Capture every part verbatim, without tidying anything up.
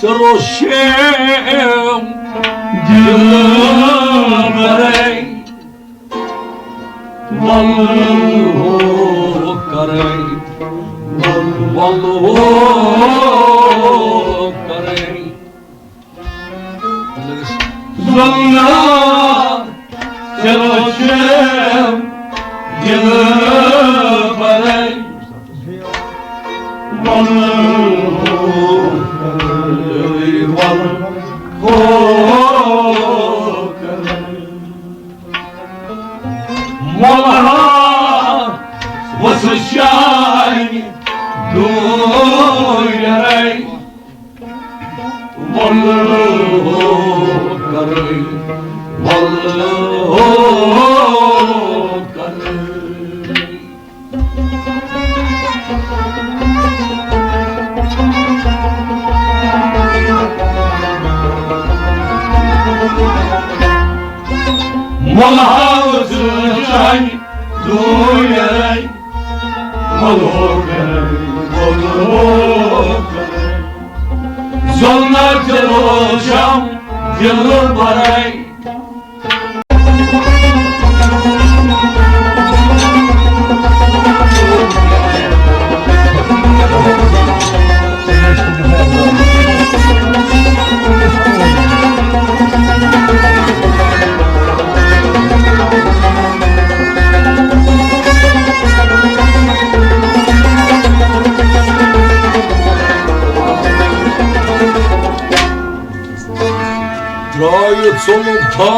ژٕ روشم دلبرے، ولہو کرے، ولہو کرے۔ زلنا چلو شم دل برے، ول ہو کرے، ول ہو کرے۔ مولہا وس شاہی دو یرے۔ ولہو کرے، ولہو کرے۔ مولہا وس شاہی دو یرے۔ ولہو کرے، ولہو کرے۔ زلنا چلو شم دل برے۔ ترٛٲیِتھ ژوٚلُم تھا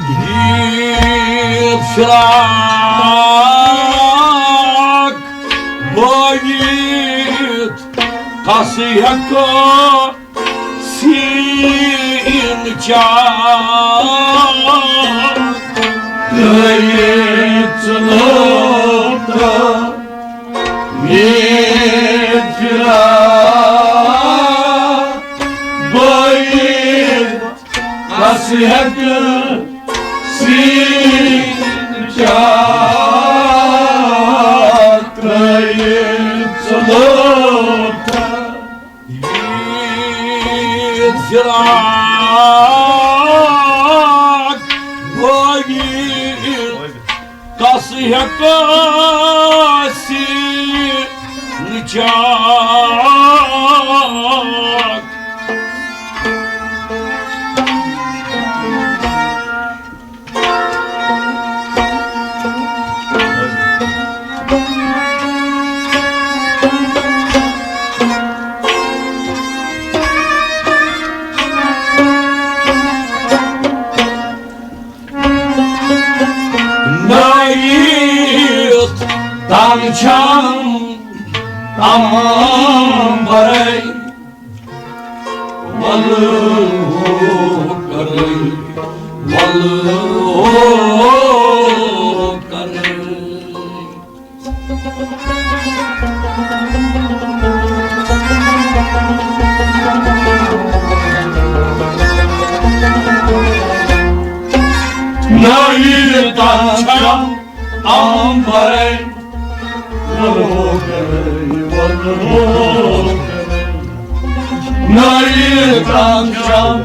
یہِ فراق بٲیِتھ، کس ہٮ۪کہٕ سیٖن چاک ترٛٲیِتھ ژوٚلُم تھا یہِ فراق بٲیِتھ، کس ہٮ۪کہٕ سیٖن چاک ترٛٲیِتھ ژوٚلُم تھا یہِ فراق بٲیِتھ، کس ہٮ۪کہٕ سیٖن چاک۔ نٲیِتھ تنگ چھم تمام برے، ولہٕ ہو کرے، ولہٕ ہو کرے۔ نٲیِتھ تنگ چھم امبرے، ولہو کرے، ولہو کرے۔ نٲیِتھ تنگ چھم،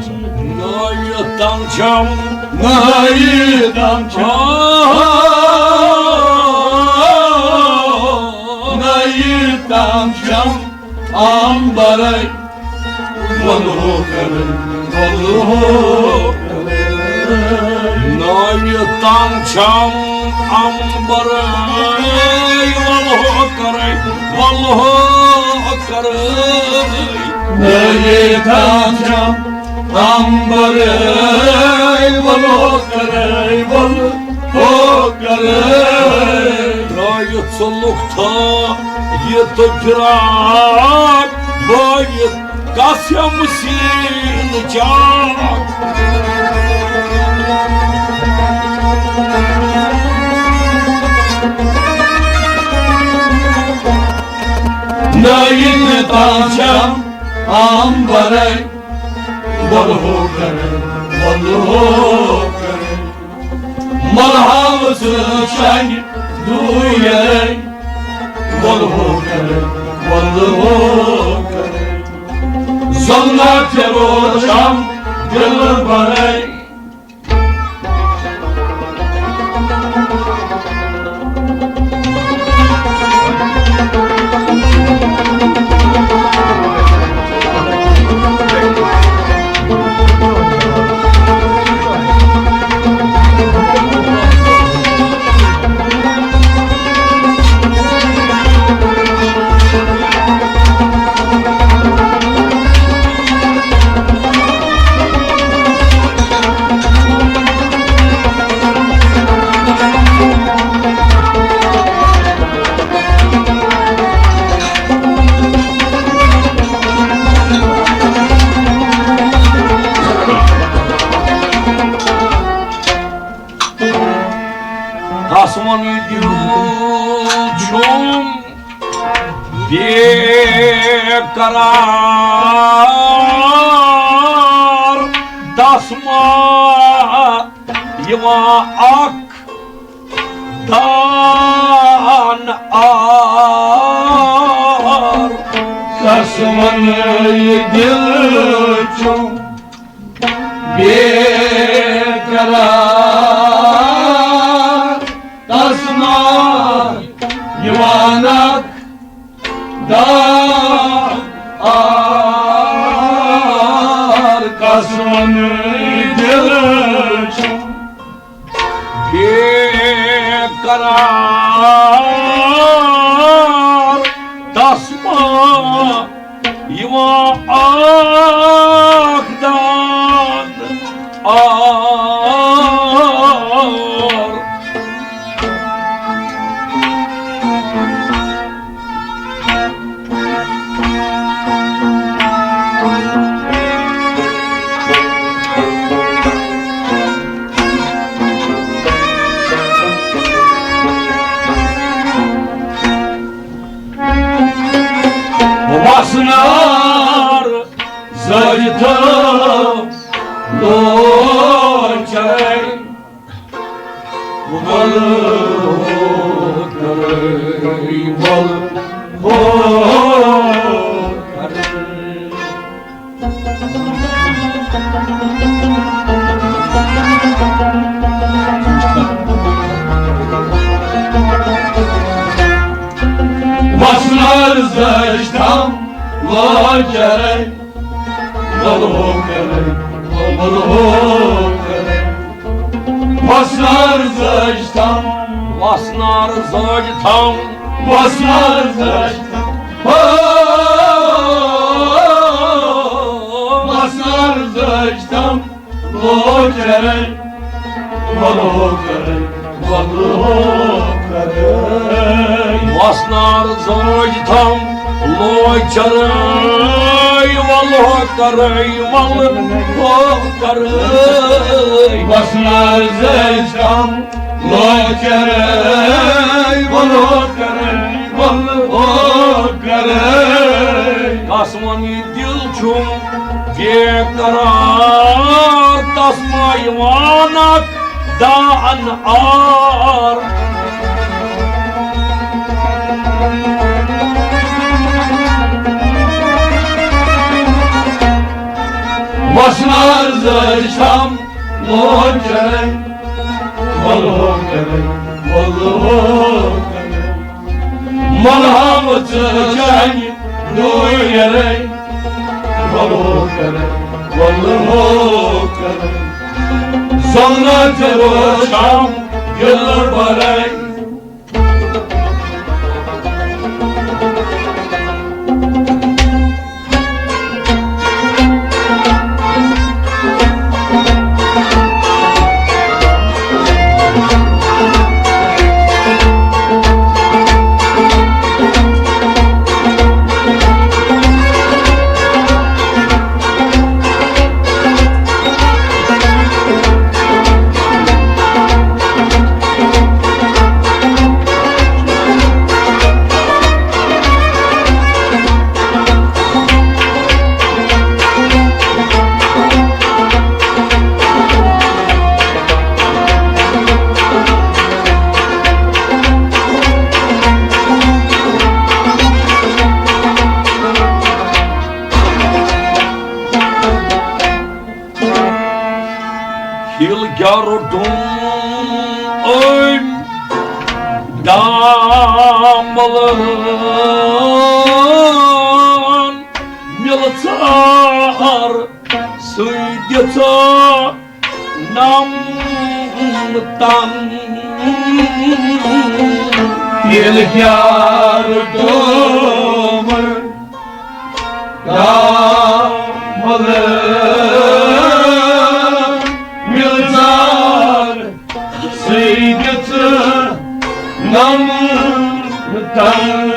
نٲیِتھ تنگ چھم، نٲیِتھ تنگ چھم، نٲیِتھ تنگ چھم امبرے، ولہو کرے، ولہو کرے۔ نٲیِتھ تنگ چھم امبرے، ولہو کرے، ولہو کرے۔ نٲیِتھ تنگ چھم امبرے، ولہو کرے، ولہو کرے۔ ترٛٲیِتھ ژوٚلُکھ تھا یہِ تہٕ فراق بٲیِتھ، کس ہٮ۪مہٕ سیٖن چاک۔ نٲیِتھ تنگ چھم امبرے، ولہو کرے، ولہو کرے۔ مولہا وس شاہی دوٗرے، ولہو کرے، زلنا چلو شام دل بڑے۔ تس ووٚن دل چھُم بے قرار، تس ما یِوان اکھ دان آر۔ تس ووٚن دل چھُم بے قرار، تس ما یِوان اکھ دان آر۔ تس ووٚن دل چھُم بے قرار، تس ما یِوان اکھ دان آر۔ وسنار زٲج تہٕ لوچے۔ وَل ہو کرے، وَل ہو کرے۔ وسنار زٲج تھم لوچرے۔ وَل ہو کرے، وَل ہو کرے۔ وسنار زٲج تھم۔ وسنار زٲج تھم۔ وسنار زٲج تھم۔ ہو۔ وسنار زٲج تھم۔ لوچرے۔ وَل ہو کرے، وَل ہو کرے۔ وسنار زٲج تھم لوچرے، وَل ہو کرے، وَل ہو کرے۔ وسنار زٲج تھم لوچرے، وَل ہو کرے، وَل ہو کرے۔ کس ووٚن دل چھُم بے قرار، تس ما یِوان اکھ دان آر۔ وسنار زٲج تھم لوچرے، وَل ہو کرے، وَل ہو کرے۔ ملہم ژٕ چانہِ دوٗرے، وَل ہو کرے، وَل ہو کرے۔ زلنا چلو شام دل بڑے۔ ییٚلہِ کیٛاہ روٚٹُم أمۍ داملن، مِلژار سۭتۍ دِژ نم تن۔ ییٚلہِ کیٛاہ روٚٹُم داملن، مِلژار سۭتۍ دِژ نم تن۔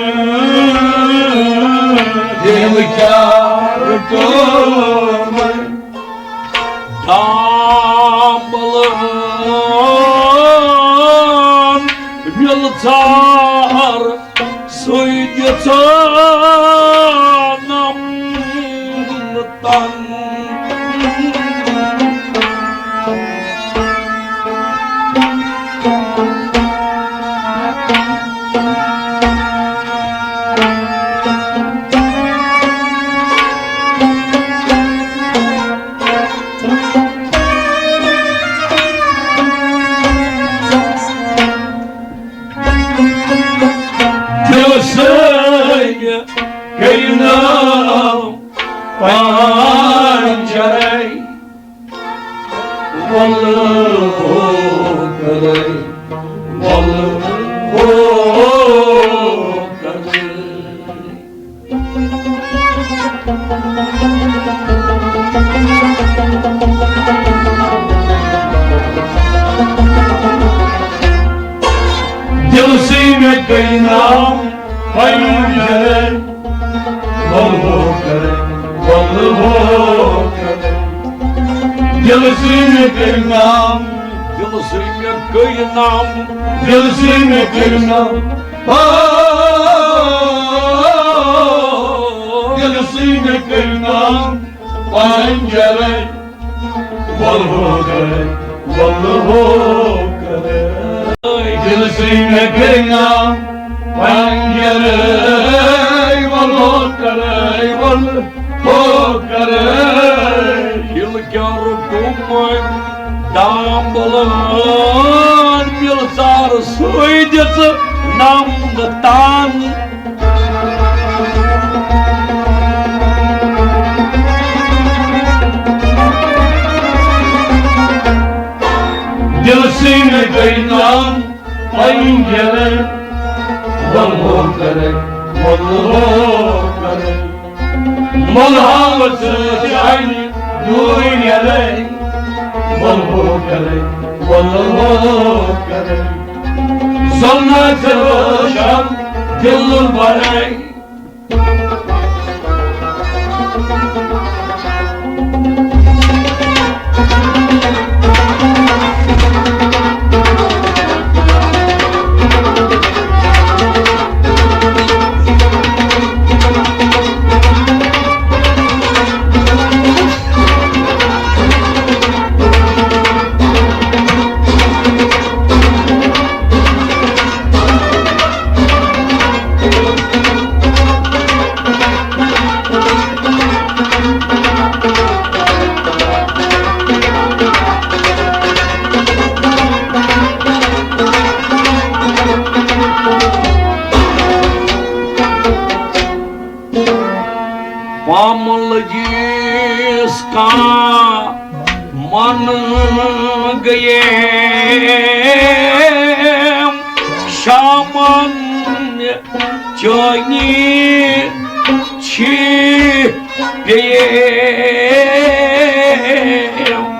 ییٚلہِ کیٛاہ روٚٹُم داملن، مِلژار سۭتۍ دِژ نم تن۔ دِلہٕ سۭتۍ کٔرِو نام پنجرے۔ وَلہٕ ہو کَرَے، وَلہٕ ہو کَرَے۔ دِلہٕ سۭتۍ مےٚ کٔرۍ نام پنجرے، وَلہٕ ہو کَرَے، وَلہٕ ہو کَرَے۔ دِلہٕ سۭتۍ مےٚ کٔرۍ نام، دِلہٕ سۭتۍ مےٚ کٔرۍ نام، دِلہٕ سۭتۍ مےٚ کٔرۍ نام۔ آ، دِلہٕ سۭتۍ مےٚ کٔرۍ نام پنجرے، وَلہٕ ہو کَرَے، وَلہٕ ہو کَرَے۔ دِلہٕ سۭتۍ مےٚ کٔرۍ نام پنجرے، وَلہٕ ہو کَرَے، وَلہٕ ہو کَرَے۔ ییٚلہِ کیٛاہ روٚٹُم داملن، مِلژار سۭتۍ دِژ نم تن۔ دِلہٕ سۭتۍ مےٚ کٔرۍ نام پنجرے، وَلہٕ ہو کَرَے، وَلہٕ ہو کَرَے۔ مَلہٕ ہاوَس چانہِ دوٗرِ رَے، وَلہٕ ہو کَرَے، وَلہٕ ہو کَرَے۔ زَلنا ژےٚ روشن دِلبرے۔ پامن لٔجِس کانٛہہ من گٔیے شامن چٲنی چھی پیٚیے۔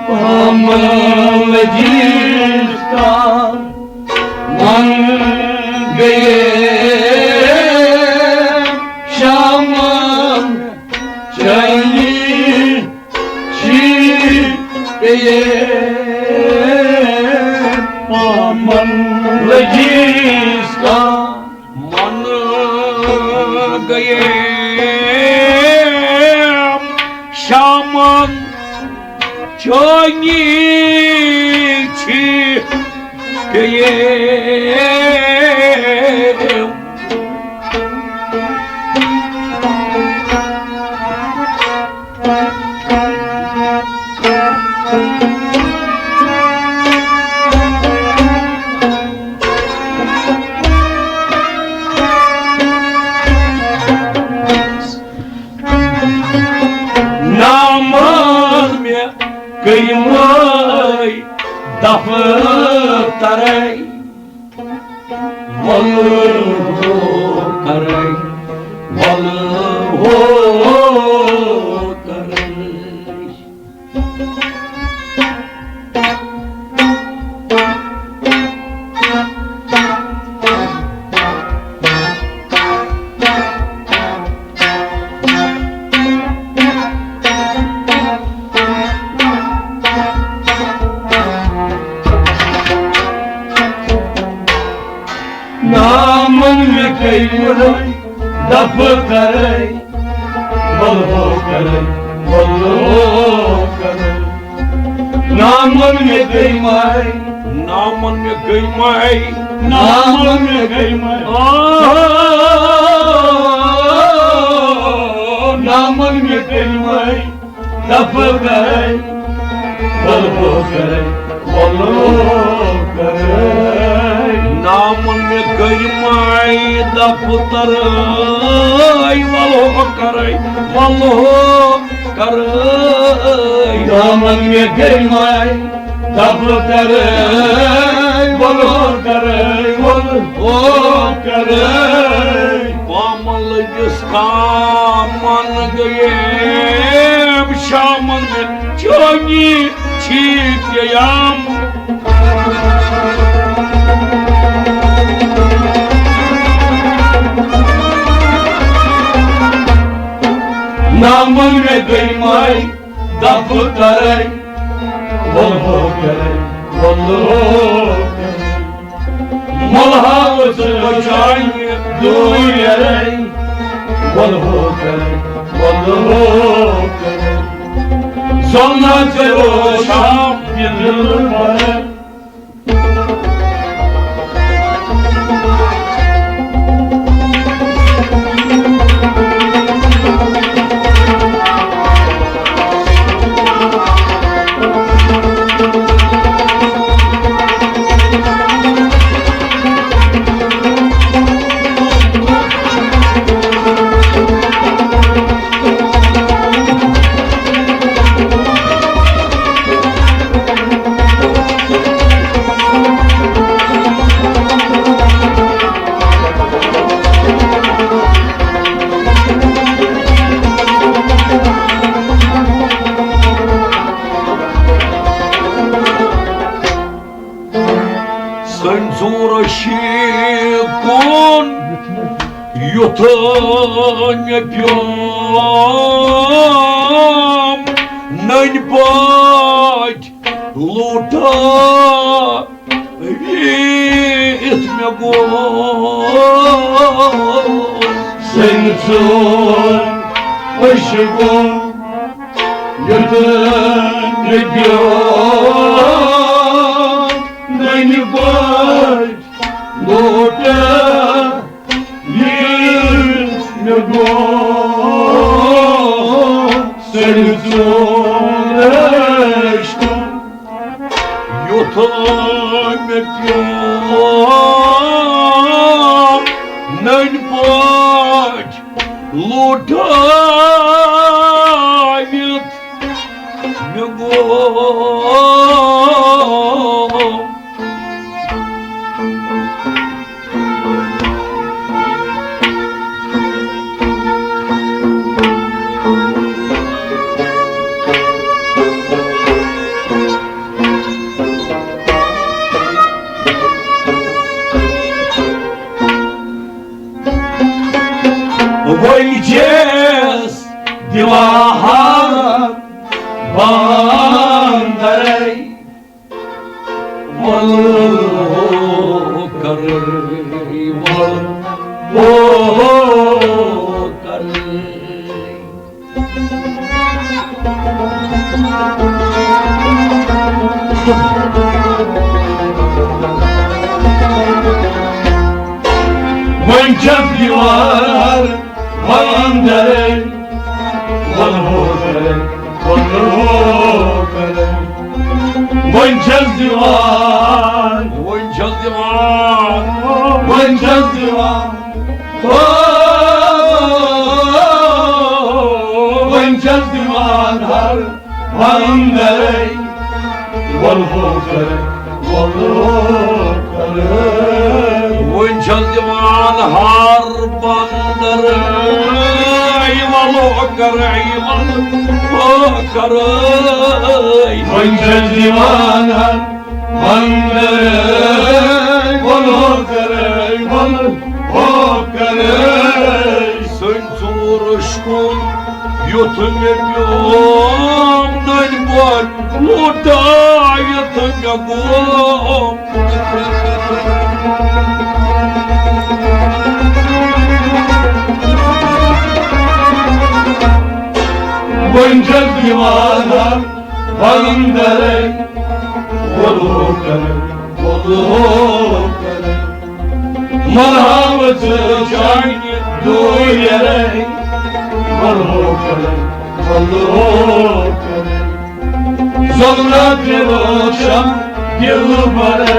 پامن لٔجِس کانٛہہ من گٔیے شامن چٲنی چھی پیٚیے۔ پامن لٔجِس کانٛہہ من گٔیے شامن چٲنی چھی پیٚیے۔ کٔرۍ یِمَے دفترے، وَلہٕ ہو کَرَے، وَلہٕ ہو کَرَے۔ نامن مےٚ کٔرۍ یِمَے دفترے، وَلہٕ ہو کَرَے، وَلہٕ ہو کَرَے۔ نامن مےٚ کٔرۍ یِمَے، نامن مےٚ کٔرۍ یِمَے، نامن مےٚ کٔرۍ یِمَے۔ آ، نامن مےٚ کٔرۍ یِمَے دفترے، وَلہٕ ہو کَرَے، وَلہٕ ہو کَرَے۔ نامن مےٚ کٔرۍ یِمَے دفترے، وَلہٕ ہو کَرَے، وَلہٕ ہو کَرَے۔ نامن مےٚ کٔرۍ یِمَے دفترے، وَلہٕ ہو کَرَے، وَلہٕ ہو کَرَے۔ پامن لٔگِس کامن گٔیے شامن، چٲنی چھی پیام۔ نامن مےٚ کٔرۍ یِمَے دفترے، وَلہٕ ہو کَرَے، وَلہٕ ہو کَرَے۔ ملہا اوس بچاے دوٗرے، وَلہٕ ہو کَرَے، وَلہٕ ہو کَرَے۔ زونا چلو شام دل پر۔ سٲنۍ ژوٗر شیٖکھ کُن یُتھ مےٚ پیوم نٔنۍ پٲٹھۍ لوٗٹا۔ یِتھ مےٚ گوٚو سٔنۍ ژوٚن أچھ گوٚو یُتھ مےٚ گیوٚو نٔنۍ پٲٹھۍ لوٹہٕ۔ یِتھ مےٚ گوٚو سٔنۍ ژوٚن أچھ گوٚو یُتھ مےٚ پیوٚو نٔنۍ پٲٹھۍ لوٹٲوِتھ مےٚ گوٚو۔ وۄنۍ چھَس دِوان باندرے۔ وَلہٕ ہو کَرَے، وَلہٕ ہو کَرَے۔ وۄنۍ چھَس دیوار وَلہٕ اَندَرَے، وَلہٕ ہو کَرَے، وَلہٕ ہو کَرَے۔ وۄنۍ چھَس دیوار، وۄنۍ چھَس دیوار، وۄنۍ چھَس دیوار، او، وۄنۍ چھَس دیوار ہر وَلہٕ اَندَرَے۔ وۄنۍ چھَس دِوان ہر بندر، وَلہٕ ہو کرے، وَلہٕ ہو کرے۔ وۄنۍ چھَس دِوان ہر بندر، وَلہٕ ہو کرے، وَلہٕ ہو کرے۔ سُہ ژوٗرٕ شُکُن یُتھ مےٚ پیوم ننۍ بۄن، لوٹایتھ مےٚ گوم۔ وۄنۍ چھَس دیوانہ بندرے، وۄلہو کرے، وۄلہو کرے۔ ملہاوٕ ژٕ چانہِ دوٗرٮ۪رے، وۄلہو کرے، وۄلہو کرے۔ زۄلنہٕ تہِ روشن دِلبرے۔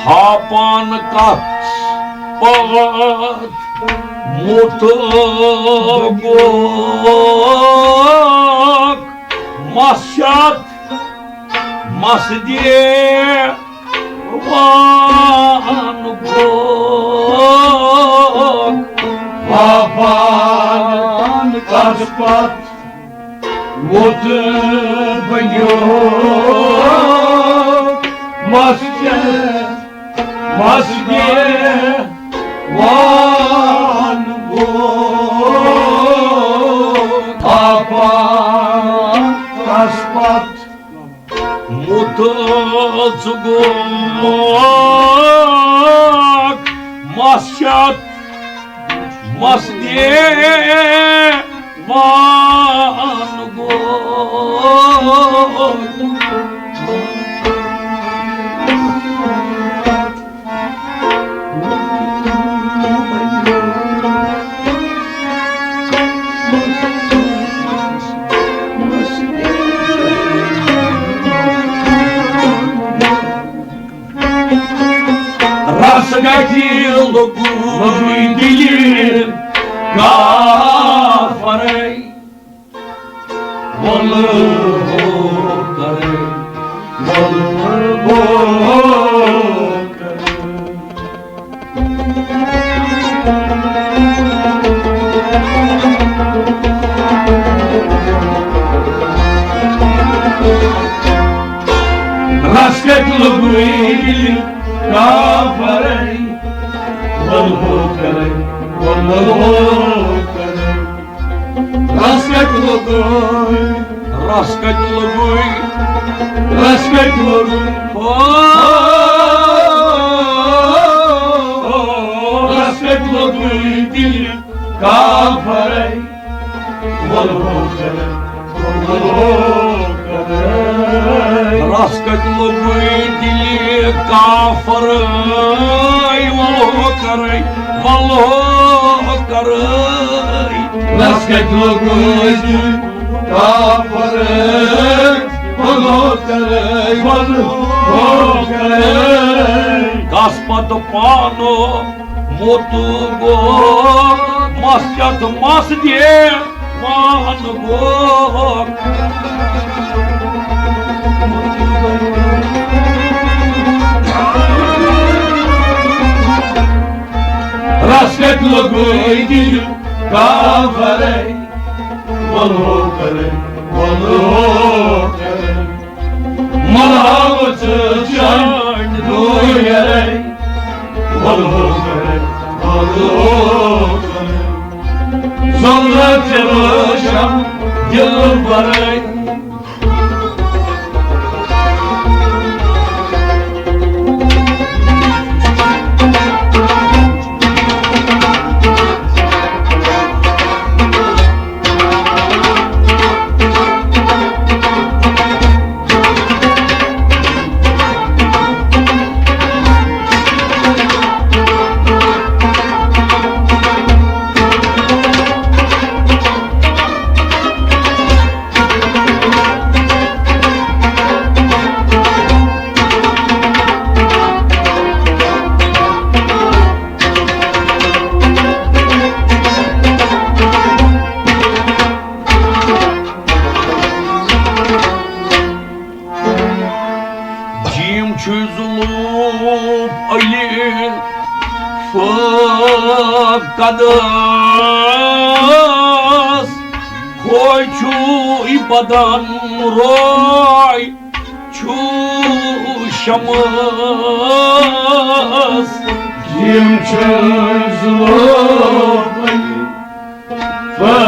ہاپان کتھ پتھ مُتھ گوٚو مسجد مسجدِ وان گوٚو۔ ہاپان کتھ پتھ ووت بنیو مسجد، مسجد وان گوٚو۔ ہاپان کتھ پتھ مُتھ گوٚو مسجد مسجدِ وان گوٚو۔ رس گژھِ لوٚگُن دِلہِ کافرے۔ وَلہٕ ہو کرے، وَلہٕ ہو کرے۔ رس کتہِ لوٚگُے دِلہِ کافرے، وَلہٕ ہو کرے، وَلہٕ ہو کرے۔ رس کتہِ لوٚگُے، رس کتہِ لوٚگُے، رس کتہِ لوٚگُے۔ او، رس کتہِ لوٚگُے دِلہِ کافرے۔ وَلہٕ ہو کرے، وَلہٕ ہو کرے۔ رس کتہِ لوٚگُے دِلہِ کافرے، وَلہٕ ہو کرے، وَلہٕ ہو کرے۔ رس کتہِ لوٚگُے دِلہِ کافرے، وَلہٕ ہو کرے، وَلہٕ ہو کرے۔ کس پتہٕ پانہٕ مُتھ گوٚو مسجد مسجدِ وان گوٚو۔ رس کتہِ لوٚگُے دِلہِ کافرے، وَلہٕ ہو کرے، وَلہٕ ہو کرے۔ ملہاوٕ ژٕ چانہِ دوٗرٮ۪رے، وَلہٕ ہو کرے، وَلہٕ ہو کرے۔ زۄلنہٕ تہِ روشن دِلبرے۔ مظلوم علی فقدس، کھوے چھُ بدن روے چھُ شمس۔ یِم چھِ مظلوم علی فقدس،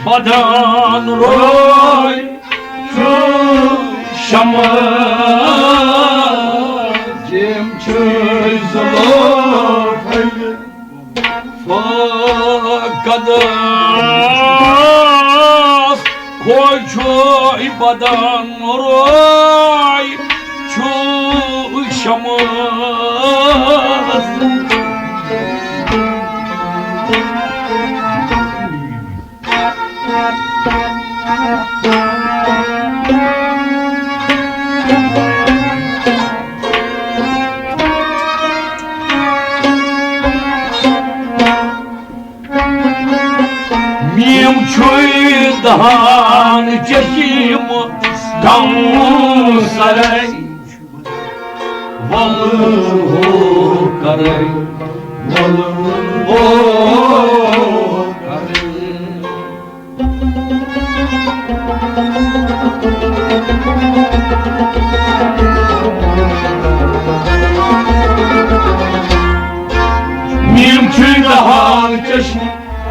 بدن روے چھُ شمس۔ یِم چھِ زلوفن فقدس، کھوے چھُ بدن روے چھُ شمس۔ میم چھُے دہان چشم کوثرے۔ ولہٕ ہو کرے، ولہٕ ہو کرے۔ میم چھُے دہان چشم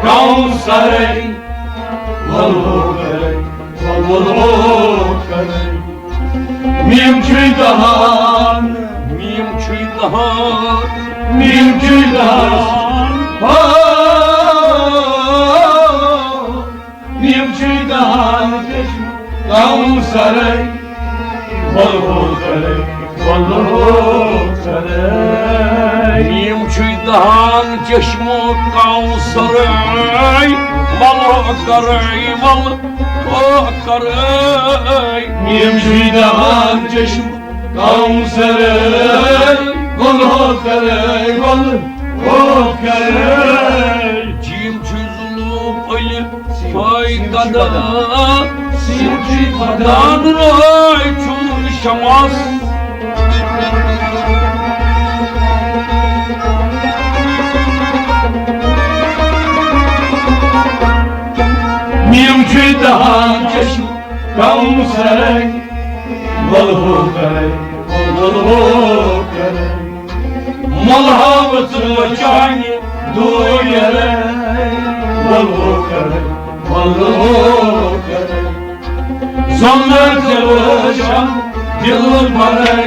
کوثرے، ولہٕ ہو کرے، ولہٕ ہو کرے۔ میم چھُے دہان، میم چھُے دہان، میم چھُے دہان۔ ہو، میم چھُے دہان چشم کوثرے، ولہٕ ہو کرے، ولہٕ ہو کرے۔ میم چھُے دہان چشم کوثرے، ولہٕ ہو کرے، ولہٕ ہو کرے۔ میم چھُے دہان چشم کوثرے، ولہٕ ہو کرے، ولہٕ ہو کرے۔ جیم چھُے ظلم علی فقدس، سُہ چھُ بدن روے چھُ شمس۔ میم چھُے دہان چشم کوثرے، ولہٕ ہو کرے، ولہٕ ہو کرے۔ ملہاوت چانہِ دویرے، ولہٕ ہو کرے، ولہٕ ہو کرے۔ زمر دل وشم دل برے۔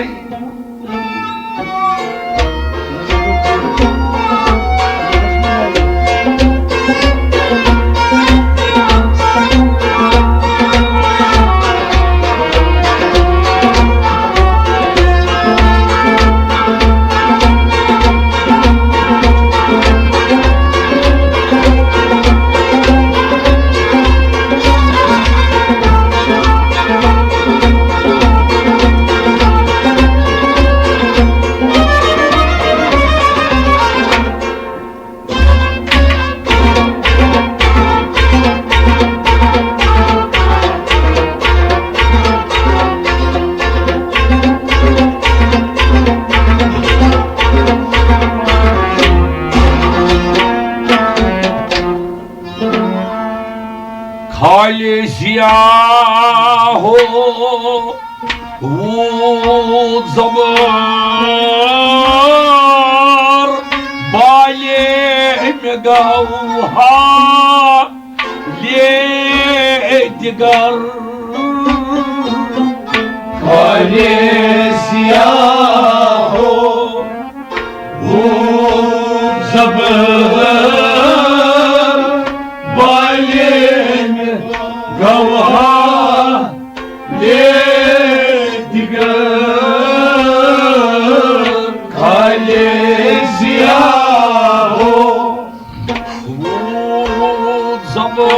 خالی سیاہو وُد زبر بالے مےٚ گوہا لے دِگر۔ خالی سیاہو وُد زبر بالے مےٚ گوہا لے دِگر۔ خالی سیاہو وُد زبر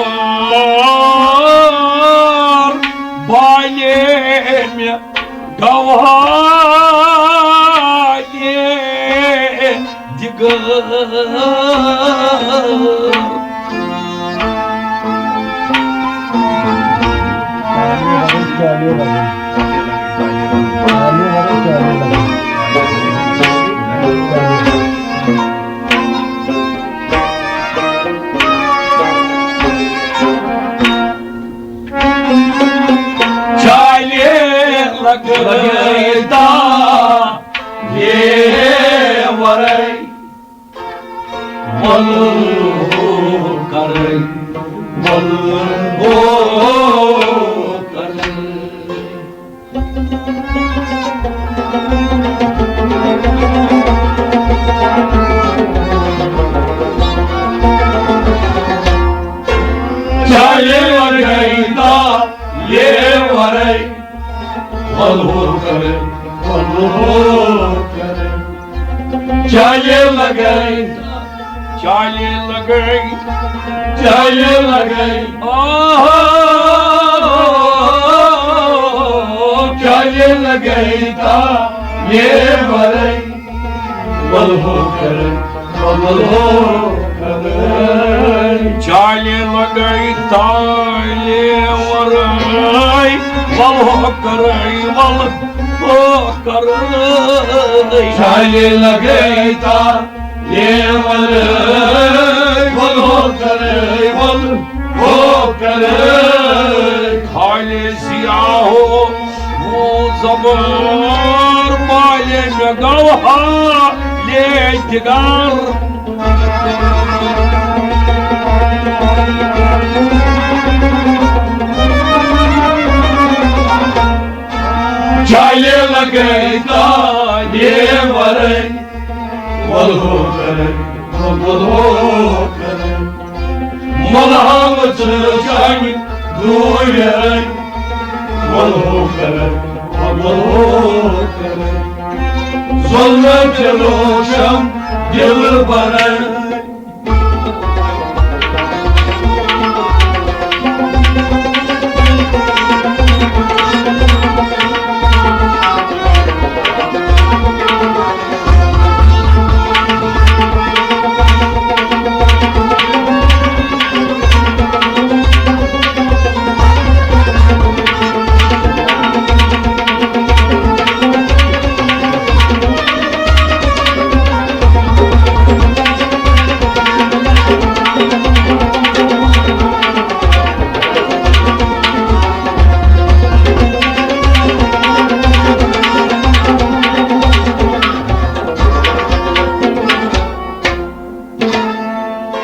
بالے مےٚ گوہا لے دِگر۔ چالے لگے، چالے لگے، چالے لگے، آہا، چالے لگے تا یہ ورے، ولہو کرے، ولہو کرے۔ چالے لگے تالے ورے، ولہو کرے، ول او کرے۔ چالے لگے تا یہ ول، ول ہو کرے، ول ہو کرے۔ خالے سیاہو وہ زبر پالے میں گوہا لے جگار۔ جالے لگے تا یہ ورے، ولہو کرے، ولہو کرے۔ ملہم چھ چنگ دور رنگ، ولہو کرے، ولہو کرے۔ ظلم چلو شم دل برے۔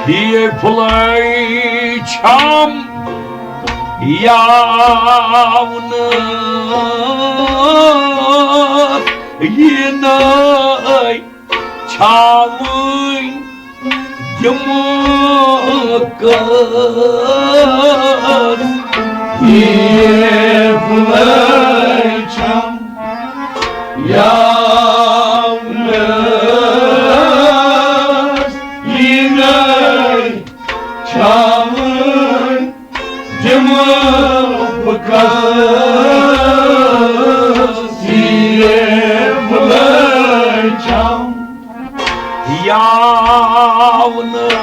یہ پھلے چھم یاونہٕ یِنَے۔ چھاوٕنۍ دِمہٕ کس۔ یہ پھلے چھم یاونس یِنَے۔ چھاوٕنۍ دِمہٕ بہٕ کس۔ یہ پھلے چھم یاونس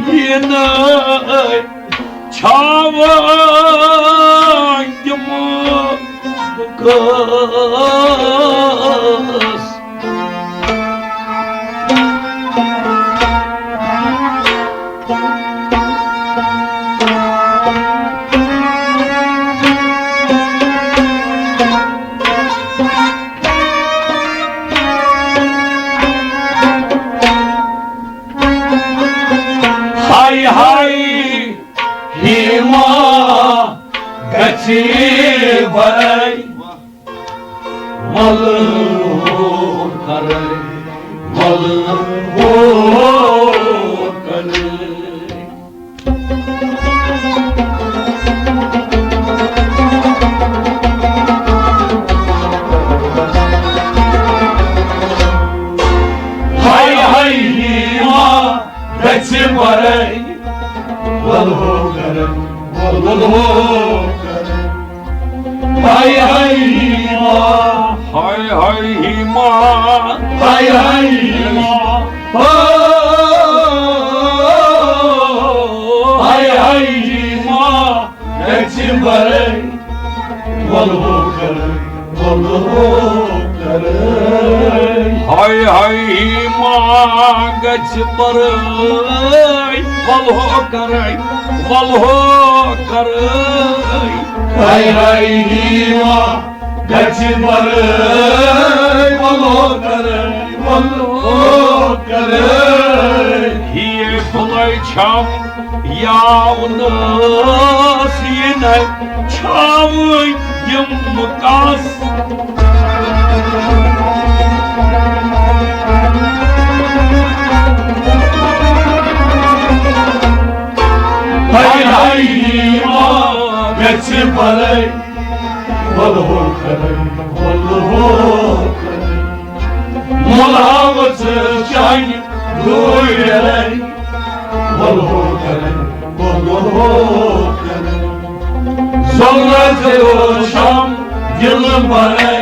یِنَے۔ چھاوٕنۍ دِمہٕ بہٕ کس۔ ہاے ہاے، ہیما گژھِ بَرٕنۍ۔ وَلہٕ ہور کَرَے، وَلہٕ ہور کَرَے۔ ہاے ہاے ہیما گژھِ بَرٕنۍ، وَلہٕ ہور کَرَے، وَلہٕ ہور کَرَے۔ ہاے ہاے ہیما۔ ہاے ہاے ہیما۔ ہاے ہاے ہیما۔ ہاے ہاے ہیما۔ گژھِ بَرٕنۍ۔ وَلہٕ ہور کَرَے۔ وَلہٕ ہور کَرَے۔ ہاے ہاے ہیما گژھِ بَرٕنۍ۔ وَلہٕ ہور کَرَے۔ وَلہٕ ہور کَرَے۔ ہاے ہاے ہیما گژھِ بَرٕنۍ، وَلہٕ ہور کَرَے، وَلہٕ ہور کَرَے۔ ہیے پھلے چھم یاونس یِنَے، چھاوٕنۍ دِمہٕ کس۔ ہاے ہاے ہیما گژھِ پرے، ولہو کرے، ولہو کرے۔ ملاوت چانہِ دوٗرِ رے، ولہو کرے، ولہو کرے۔ زلت شام دل برے۔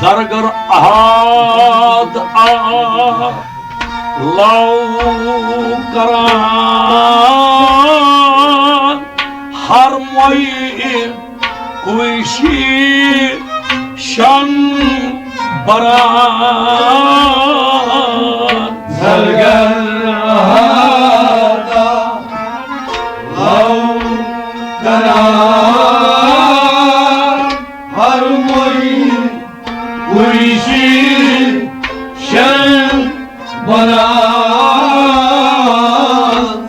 زرگر احد آ لو کران ہر موئی کوشی شن بران۔ زرگر احد آ لو کران ہر موئی کوشی شن بران۔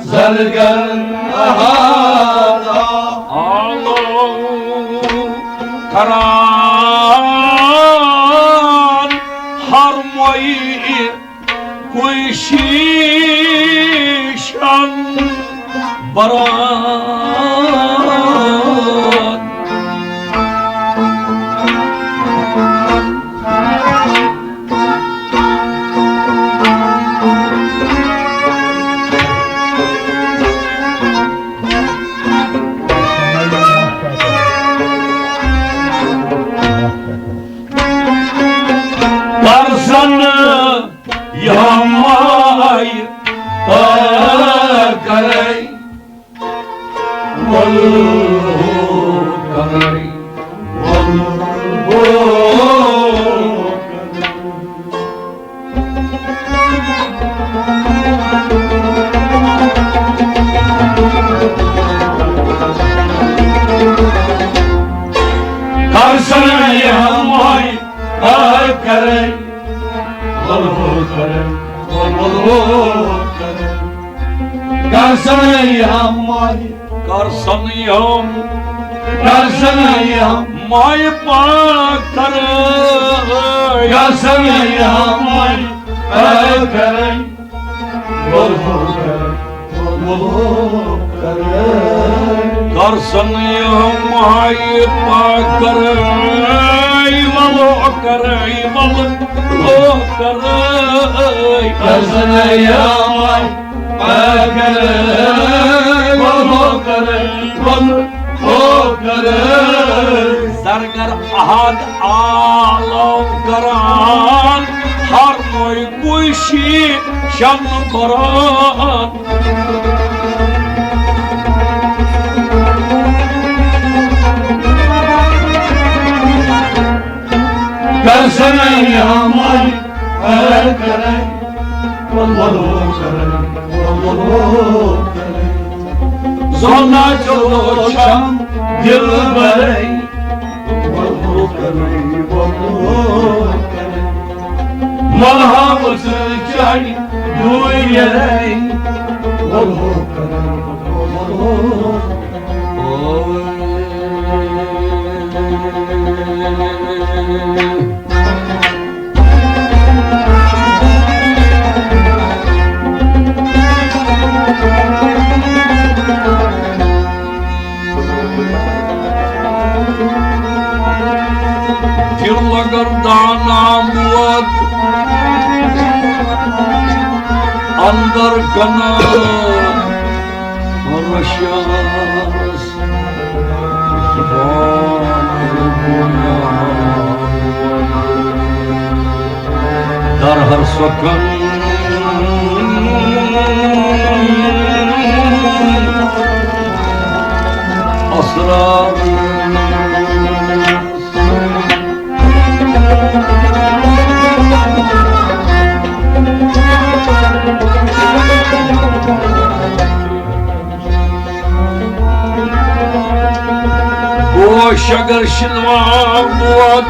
زرگر احد آ لو کران ہر موئی کوشی شن بران۔ پرزن یماے پاکرے، ولو کرے، ولو کرے۔ پرزن یماے پاکرے، ولو کرے، ولو کرے۔ کرسن یماے، کرسن یم، کرسن یماے پاکرے۔ کرسن یماے پاکرے، ولو کرے، ولو کرے۔ کرسن یماے پاکرے، ولو کرے، ولو کرے۔ کرسن یماے پاکرے، ولو کرے، ولو کرے۔ زرگر احد آ لو کران ہر موئی کوشی شن بران۔ کرسن یماے پاکرے، ولو کرے، ولو کرے۔ زونا چلو شام دل برے، ولو کرے، ولو کرے۔ ملہاوس چڑھ دوئی رے، ولو کرے، ولو کرے۔ دل اگر دانا بود اندر گنا رشاس۔ اسرار۔ گوش اگر شنوان دود،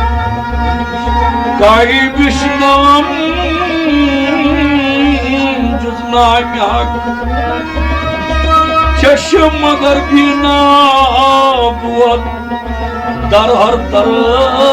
کائی بشنام جز نام حق۔ چشم اگر بینا بود، در ہر طرف۔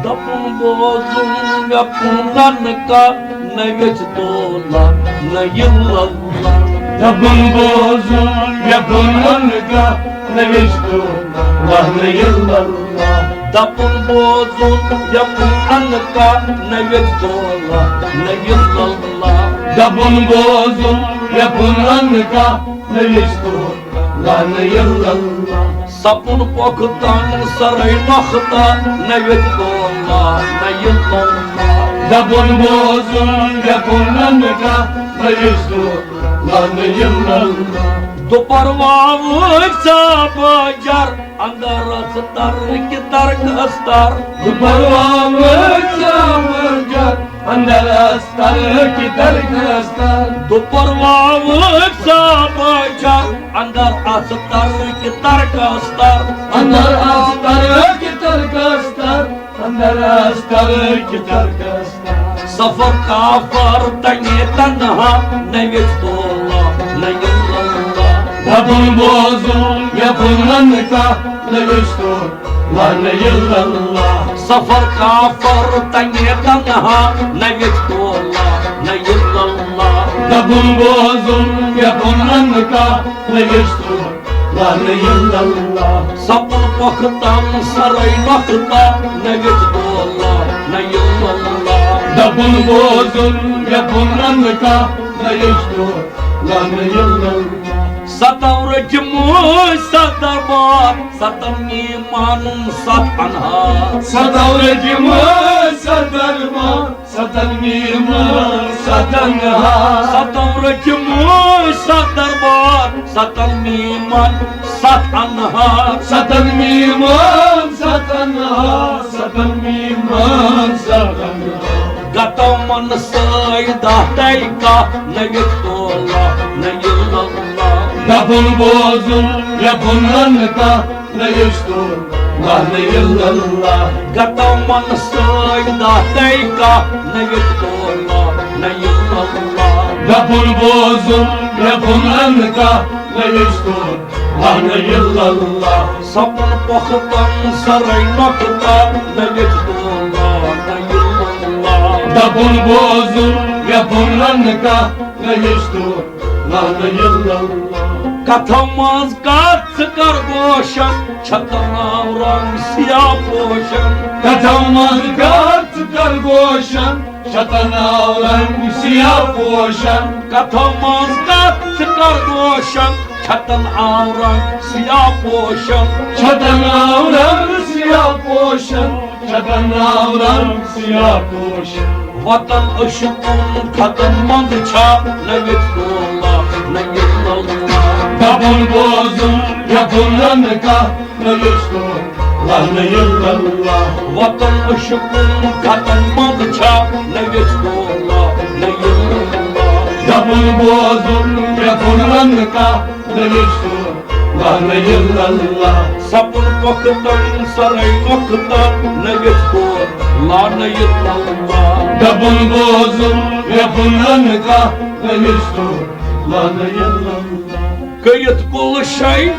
دپُن بوزُن مےٚ پُنن کا نہ ویژ تولا نہ الا اللہ۔ دپُن بوزُن مےٚ پُنن کا نہ ویژ تولا نہ الا اللہ۔ دپُن بوزُن مےٚ پُنن کا نہ ویژ تولا نہ الا اللہ۔ دپُن بوزُن مےٚ پُنن کا نہ ویژ تولا نہ الا اللہ۔ سپُن پۄختن سرے نۄختہ نہ ویژ تولا نہ الا اللہ۔ دپُن بوزُن مےٚ پُنن کا نہ ویژ تولا نہ الا اللہ۔ دُپہر واوٕکۍ ژا بجر، اندر ٲس تر کہِ ترک استر۔ دُپہر واوٕکۍ ژا بجر، اندر ٲس تر کہِ ترک استر۔ دُپہر واوٕکۍ ژا بجر، اندر ٲس تر کہِ ترک استر۔ اندر ٲس تر کہِ ترک استر۔ اندر ٲس تر کہِ ترک استر۔ سفر کافر تنگے تنہا نہ ویژ تولا نہ الا اللہ۔ دپُن بوزُن مےٚ پُنن کا نہ ویژ تولا نہ الا اللہ۔ سفر کافر تنگے تنہا نہ ویژ تولا نہ الا اللہ۔ دپُن بوزُن مےٚ پُنن کا نہ ویژ تولا نہ الا اللہ۔ سپُن پۄختن سرے نۄختہ نہ ویژ تولا نہ الا اللہ۔ دپُن بوزُن مےٚ پُنن کا نہ ویژ تولا نہ الا اللہ۔ ستم رٔٹمٕتۍ ستھ دربار، ستن میٖمان ستھ انہار۔ ستم رٔٹمٕتۍ ستھ دربار، ستن میٖمان ستھ انہار۔ ستم رٔٹمٕتۍ ستھ دربار، ستن میٖمان ستھ انہار۔ ستن میٖمان ستھ انہار، ستن میٖمان ستھ انہار۔ گتو من سٲے دہ تَے کاہ نہ ویژ تولا نہ الا اللہ۔ دپُن بوزُن مےٚ پُنن کا نہ ویژ تولا نہ الا اللہ۔ گتو من سٲے دہ تَے کاہ نہ ویژ تولا نہ الا اللہ۔ دپُن بوزُن مےٚ پُنن کا نہ ویژ تولا نہ الا اللہ۔ سپُن پۄختن سرے نۄختہ نہ ویژ تولا نہ الا اللہ۔ دپُن بوزُن مےٚ پُنن کا نہ ویژ تولا نہ الا اللہ۔ کتھو منز کتھ ژٕ کر گوشن، چھتن آو رنگ سیاہ پوشن۔ کتھو منز کتھ ژٕ کر گوشن، چھتن آو رنگ سیاہ پوشن۔ کتھو منز کتھ ژٕ کر گوشن، چھتن آو رنگ سیاہ پوشن۔ چھتن آو رنگ سیاہ پوشن، چھتن آو رنگ سیاہ پوشن۔ وطن عشقن خطن منز چھا نہ ویژ تولا نہ الا اللہ۔ دپُن بوزُن مےٚ پُنن کا نہ ویژ تولا نہ الا اللہ۔ وطن عشقن خطن منز چھا نہ ویژ تولا نہ الا اللہ۔ دپُن بوزُن مےٚ پُنن کا نہ ویژ تولا نہ الا اللہ۔ سپُن پۄختن سرے نۄختہ نہ ویژ تولا نہ الا اللہ۔ دپُن بوزُن مےٚ پُنن کا نہ ویژ تولا نہ الا اللہ۔ کٔرِتھ کُل شے،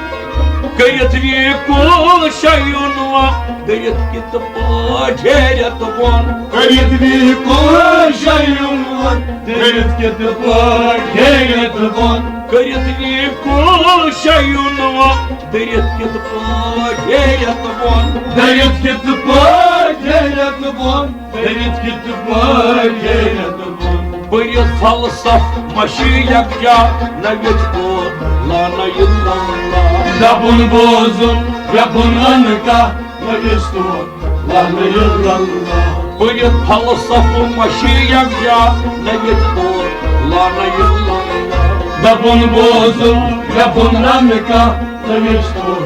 کٔرِتھ وی کُل شے یُن وۄن، کٔرِتھ کِتھ پٲٹھۍ ہیرِتھ بۄن۔ کٔرِتھ وی کُل شے یُن وۄن، کٔرِتھ کِتھ پٲٹھۍ ہیرِتھ بۄن۔ کٔرِتھ وی کُل شے یُن وۄن، کٔرِتھ کِتھ پٲٹھۍ ہیرِتھ بۄن۔ کٔرِتھ کِتھ پٲٹھۍ غیرت بۄن، بٔرِتھ کِتھ پٲٹھۍ غیرت بۄن؟ بٔرِتھ فلسف مشی یکجا، نہ ویژھ پور، لا نہ الا اللہ۔ دَپُن بوزُن، یَپُن اَنہٕ کانٛہہ، نہ ویژھ تور، لا نہ الا اللہ۔ بٔرِتھ فلسف مشی یکجا، نہ ویژھ پور، لا نہ الا اللہ۔ دَپُن بوزُن، یَپُن اَنہٕ کانٛہہ، نہ ویژھ تور،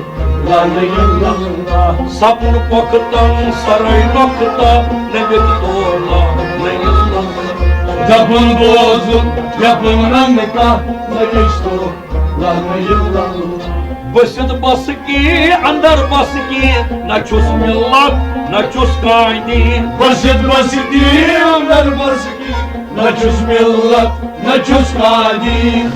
لا نہ الا اللہ۔ سپُن پۄختن سرے نۄقطہ، نہ ویژھ تور، لا نہ الا اللہ۔ دَپُن بوزُن، یَپُن اَنہٕ کانٛہہ، نہ ویژھ تور، لا نہ الا اللہ۔ بٔسِتھ بسہٕ کی اندر بسہٕ کی، نہ چھُس ملت، نہ چھُس کانٛہہ دین۔ بٔسِتھ بسہٕ کی اندر بسہٕ کی، نہ چھُس ملت، نہ چھُس کانٛہہ دین۔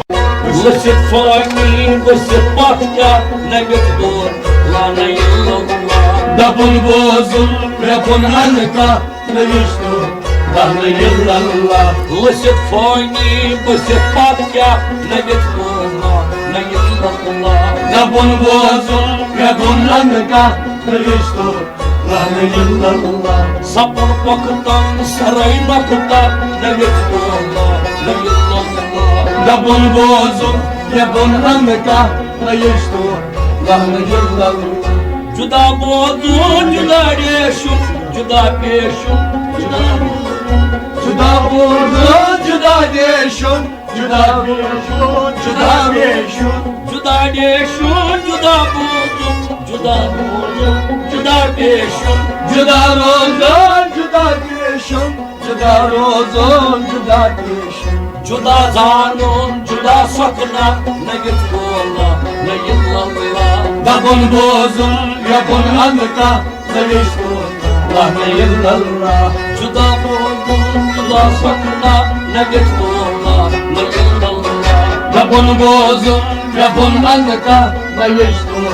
لٔسِتھ فٲنی، ؤسِتھ پتھ کیٛاہ، نہ ویژھ دور، لا نہ الا اللہ۔ دَپُن بوزُن، یَپُن اَنہٕ کانٛہہ، نہ ویژھ تور، لا نہ الا اللہ۔ لٔسِتھ فٲنی، ؤسِتھ پتھ کیٛاہ، نہ ویژھ دور، لا نہ الا اللہ۔ دَپُن بوزُن، یَپُن اَنہٕ کانٛہہ، نہ ویژھ تور، لا نہ الا اللہ۔ سپُن پۄختن سرے نۄقطہ، نہ ویژھ تور، لا نہ الا اللہ۔ دَپُن بوزُن، یَپُن اَنہٕ کانٛہہ، نہ ویژھ تور، لا نہ الا اللہ۔ جدا بوزُن، جدا ریشُن، جدا پیشُن، جدا بوزُن، جدا بوزُن، جدا ریشُن، جدا پیشُن، جدا پیشُن۔ جدا ریشُن، جدا بوزُن، جدا بوزُن، جدا پیشُن۔ جدا روزُن، جدا پیشُن، جدا روزُن، جدا پیشُن۔ جدا زانُن، جدا سۄکھنہ، نہ ویژھ تور، لا نہ الا اللہ۔ دَپُن بوزُن، یَپُن اَنہٕ کانٛہہ، نہ ویژھ تور، لا نہ الا اللہ۔ جدا بوزُن، جدا سۄکھنہ، نہ ویژھ تور، لا نہ الا اللہ۔ دَپُن بوزُن، یَپُن اَنہٕ کانٛہہ، نہ ویژھ تور،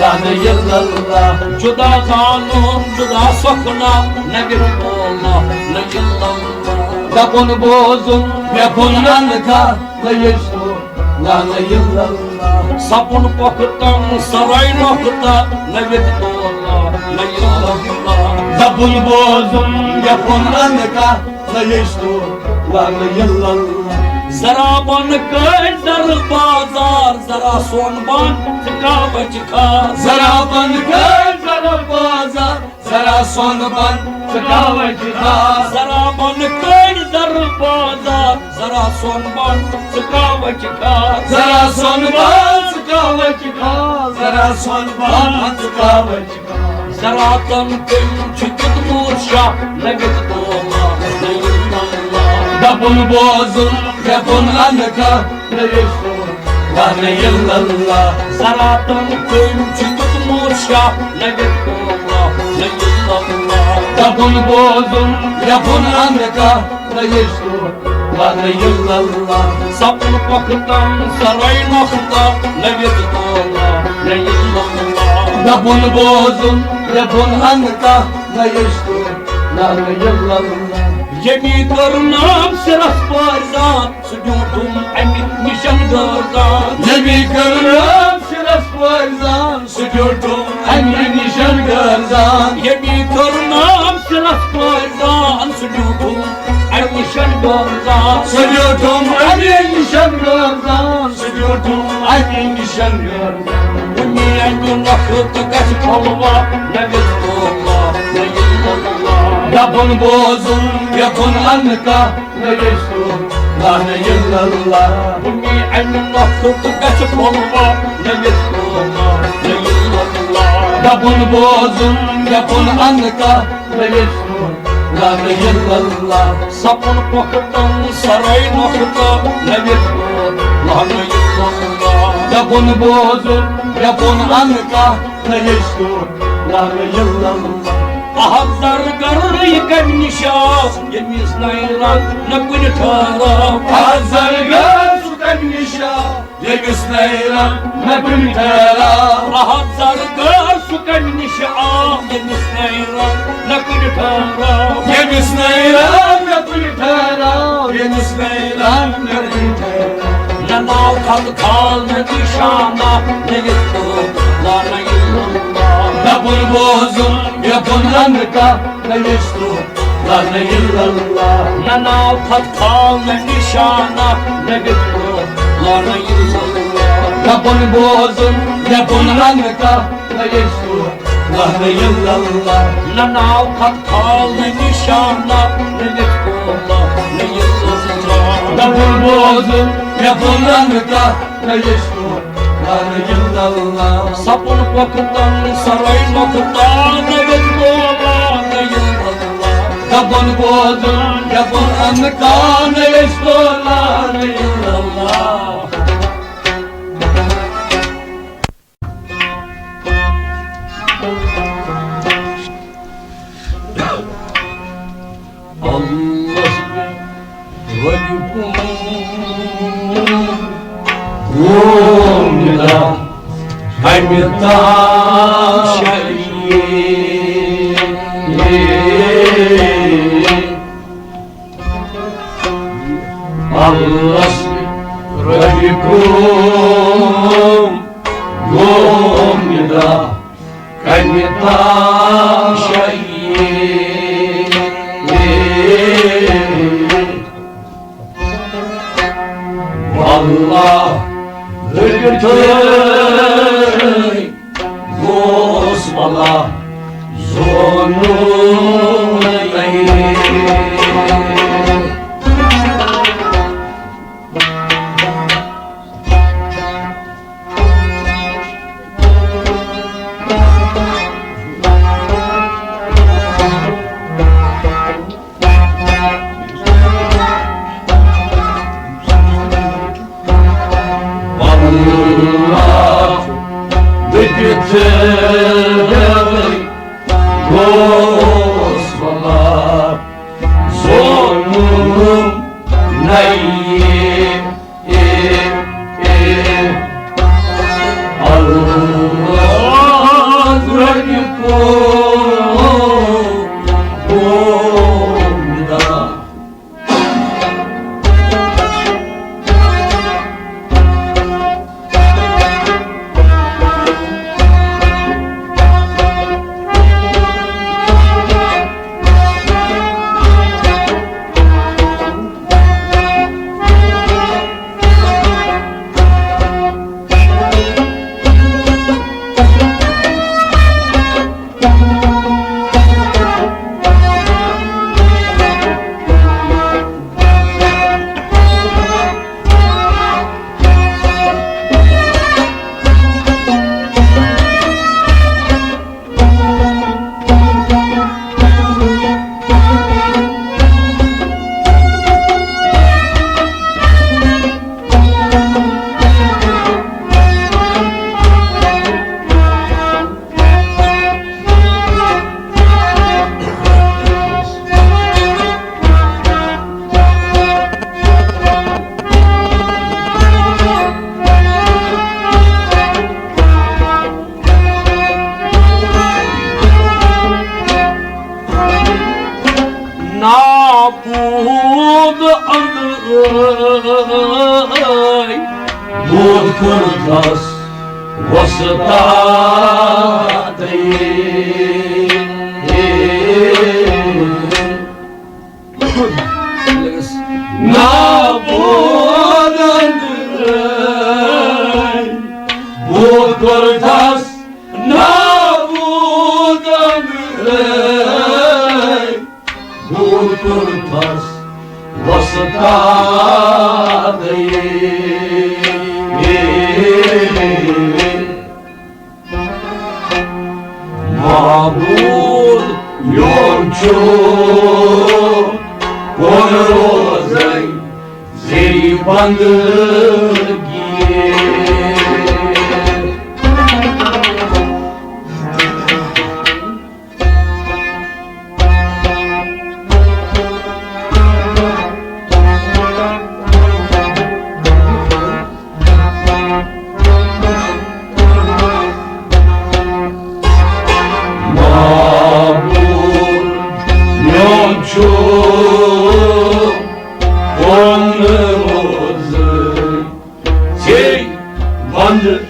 لا نہ الا اللہ۔ جدا زانُن، جدا سۄکھنہ، نہ ویژھ تور، لا نہ الا اللہ۔ دَپُن بوزُن، یَپُن اَنہٕ کانٛہہ، نہ ویژھ تور، لا نہ الا اللہ۔ سپُن پۄختن سرے نۄقطہ، نہ ویژھ تور، لا نہ الا اللہ۔ دَپُن بوزُن، یَپُن اَنہٕ کانٛہہ، نہ ویژھ تور، لا نہ الا اللہ۔ ذرا بۄن کٔڑۍ زرٕ بازار، ذرا سۄن بۄن، ژٕ کاوچہِ کھار۔ ذرا بۄن کٔڑۍ زرٕ بازار، ذرا سۄن بۄن، ژٕ کاوچہِ کھار۔ ذرا بۄن کٔڑۍ زرٕ بازار، ذرا سۄن بۄن، ژٕ کاوچہِ کھار۔ ذرا سۄن بۄن، ژٕ کاوچہِ کھار۔ ذرا سۄن بۄن، ژٕ کاوچہِ کھار۔ ذرا تن کٔمۍ چھُ دیُتمُت شاہ، نہ ویژھ تور، لا نہ الا اللہ۔ دَپُن بوزُن، یَپُن اَنہٕ کانٛہہ، نہ ویژھ تور، لا نہ الا اللہ۔ ذرا تن کٔمۍ چھُ دیُتمُت شاہ، نہ ویژھ تور، لا نہ الا اللہ۔ دَپُن بوزُن، یَپُن اَنہٕ کانٛہہ، نہ ویژھ تور، لا نہ الا اللہ۔ سپُن پۄختن سرے نۄقطہ، نہ ویژھ تور، لا نہ الا اللہ۔ دَپُن بوزُن، یَپُن اَنہٕ کانٛہہ، نہ ویژھ تور، لا نہ الا اللہ۔ ییٚمی کٔر نام سِرس پٲرۍ زان، سُہ دیُتُم اَمہِ نِشن غٲر زان۔ ییٚمی کٔر نام سِرس پٲرۍ زان، سُہ دیُتُم اَمہِ نِشن غٲر زان۔ ییٚمی کٔر نام سِرس پٲرۍ زان، سُہ دیُتُم اَمہِ نِشن غٲر زان۔ سُہ دیُتُم اَمہِ نِشن غٲر زان، سُہ دیُتُم اَمہِ نِشن غٲر زان۔ وُنی اَمہِ نۄقطہٕ گژھِ پھۄلوا، نہ ویژھ تور، لا نہ الا اللہ۔ دَپُن بوزُن، یَپُن اَنہٕ کانٛہہ، نہ ویژھ تور، لا نہ الا اللہ۔ وُنی اَمہِ نۄقطہٕ گژھِ پھۄلوا، نہ ویژھ تور، لا نہ الا اللہ۔ دَپُن بوزُن، یَپُن اَنہٕ کانٛہہ، نہ ویژھ تور، لا نہ الا اللہ۔ سپُن پۄختن سرے نۄقطہ، نہ ویژھ تور، لا نہ الا اللہ۔ دَپُن بوزُن، یَپُن اَنہٕ کانٛہہ، نہ ویژھ تور، لا نہ الا اللہ۔ احد زرگر یہِ کمہِ نِش آو، ییٚمِس نَیہِ رنٛگ نہ کُنہِ ٹھہراو۔ احد زرگر سُہ کمہِ نِش آو، ییٚمِس نَیہِ رنٛگ نہ کُنہِ ٹھہراو۔ احد زرگر سُہ کمہِ نِش آو، ییٚمِس نَیہِ رنٛگ نہ کُنہِ ٹھہراو۔ ییٚمِس نَیہِ رنٛگ نہ کُنہِ ٹھہراو، ییٚمِس نَیہِ رنٛگ نہ کُنہِ ٹھہراو۔ نہ ناو خط خال نہ نشانہ، نہ یِتھ پٲٹھۍ لا نہ یِتھ پٲٹھۍ۔ دَپُن بوزُن، بۄن اندٕ کانٛہہ نہ یُس تو لا نہ الا اللہ۔ نہ ناو تھپھ کھال نہ نشانہ، نہ وِتھ تو لا نہ الا اللہ۔ نہ بۄن بوزُن، نہ بۄن اندٕ کانٛہہ نہ یُس تو لا نہ الا اللہ۔ نہ ناو تھپھ کھال نہ نشانہ، نہ وِتھ تو لا نہ الا اللہ۔ نہ بۄن بوزُن، نہ بۄن اندٕ کانٛہہ نہ یُس تو لا نہ الا اللہ۔ سپُن پۄختن سرے نۄقطہ نہ وِتھ تو لا نہ الا اللہ۔ نہ بۄن بوزُن، نہ بۄن اندٕ کانٛہہ نہ یُس تو لا نہ الا اللہ۔ اللہ رۄبہِ کُن ووٚن ندا کمہِ تام شاہی۔ اللہ رۄبہِ کُن ووٚن ندا کمہِ تام شاہی۔ واللہ رٔٹِتھٕے گوس بلا زونُن۔ واللہ بہٕ تہِ ژےٚ گوس بلا زونُن نَیہِ۔ اے، اے، اللہ رۄبہِ کُن ووٚن ندا۔ نابود اندرے بود کردس وسطاتے۔ نابود اندرے بود کردس نابود اندرے بود کردس وسطاتے۔ معبود میون چھُ، کون روزے زیر بندگی۔ معبود میون چھُ، کون روزے زیر بندگی۔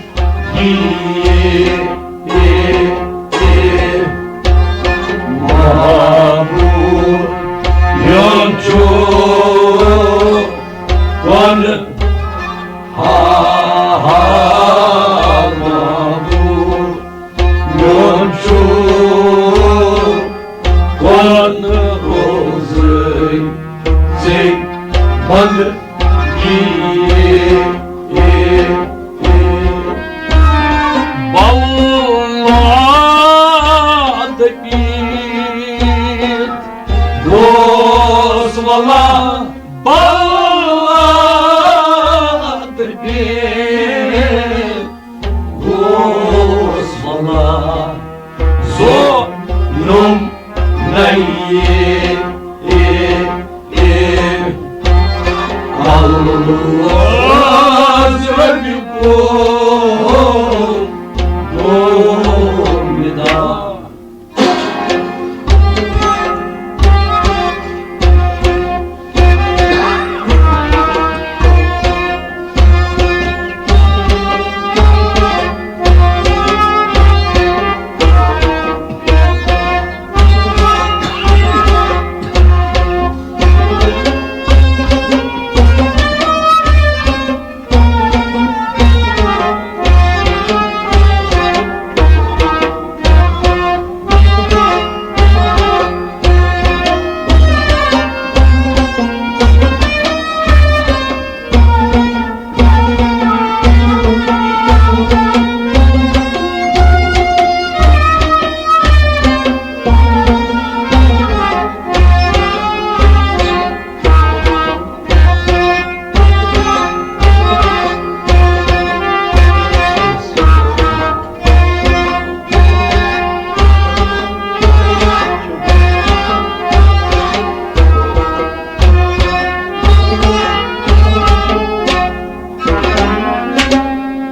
بلاد پیٖت گوس ولا، بلاد پیٖت گوس ولا، زو نم نئی۔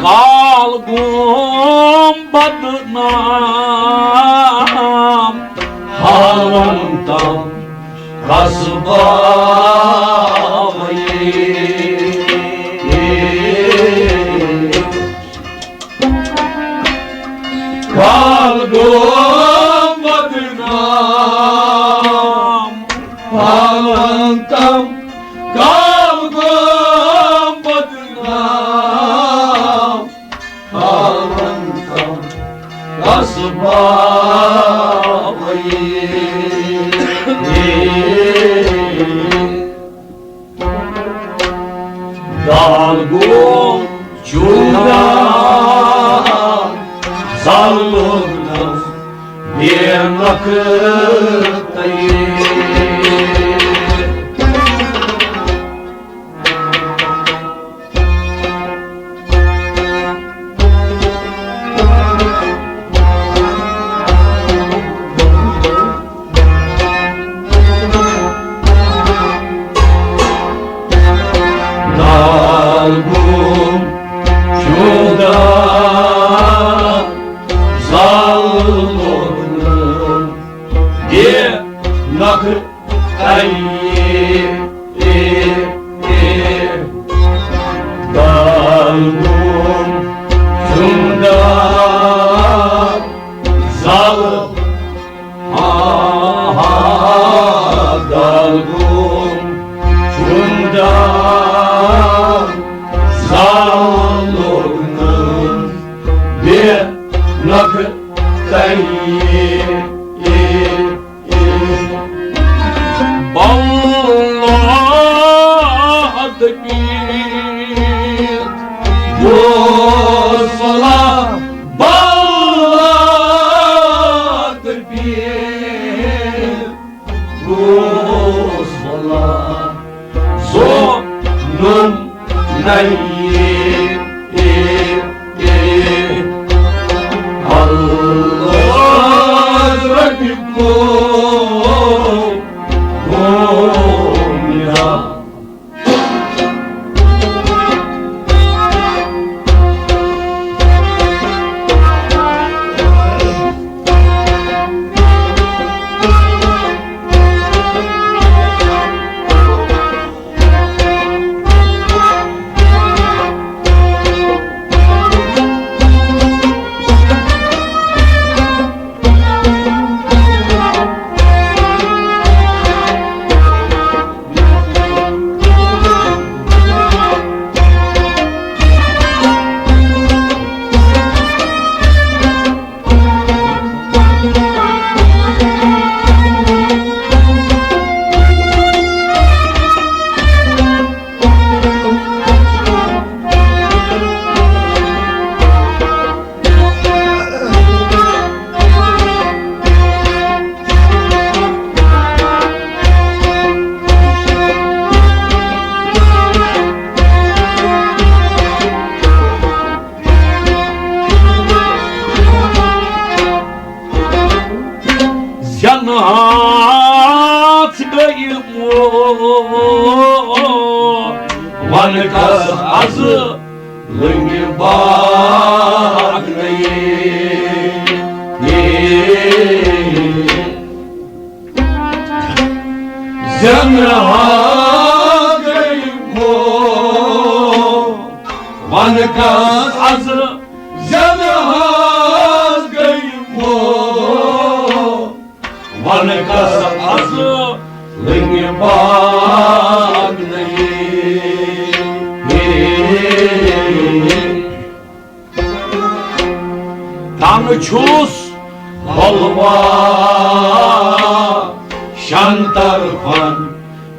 کال گوم بدنام، ہاوان تم رسباوی۔ کال گوم بدنام، ہاوان تم، کال گوم بدنام، ہاوان تم رسباوی۔ دال گوم چوٗنٛگا، زال لوگنم بے نقطہٕ۔ دال گوم چوٗنٛگا، زال لوگنم بے زنہٕ ہاگ گٔے مو، وَنہٕ کَس اَز زنہٕ ہاگ گٔے مو، وَنہٕ کَس اَز لٔنگہِ باگ نہٕ۔ تَنہٕ چھُس بلوا شن طرفن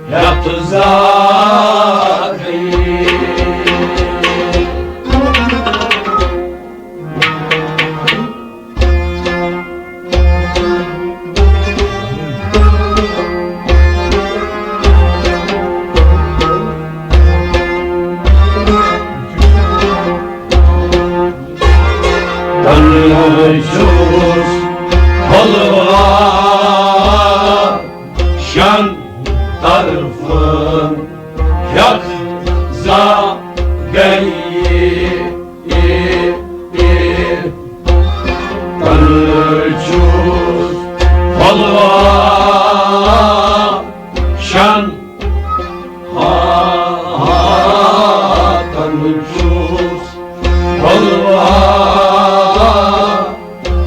ہٮ۪تھ زاگے۔ تنہٕ چھُس بلوا شن طرفن ہٮ۪تھ زاگے۔ تنہٕ چھُس بلوا شن، ہا، ہا، تنہٕ چھُس بلوا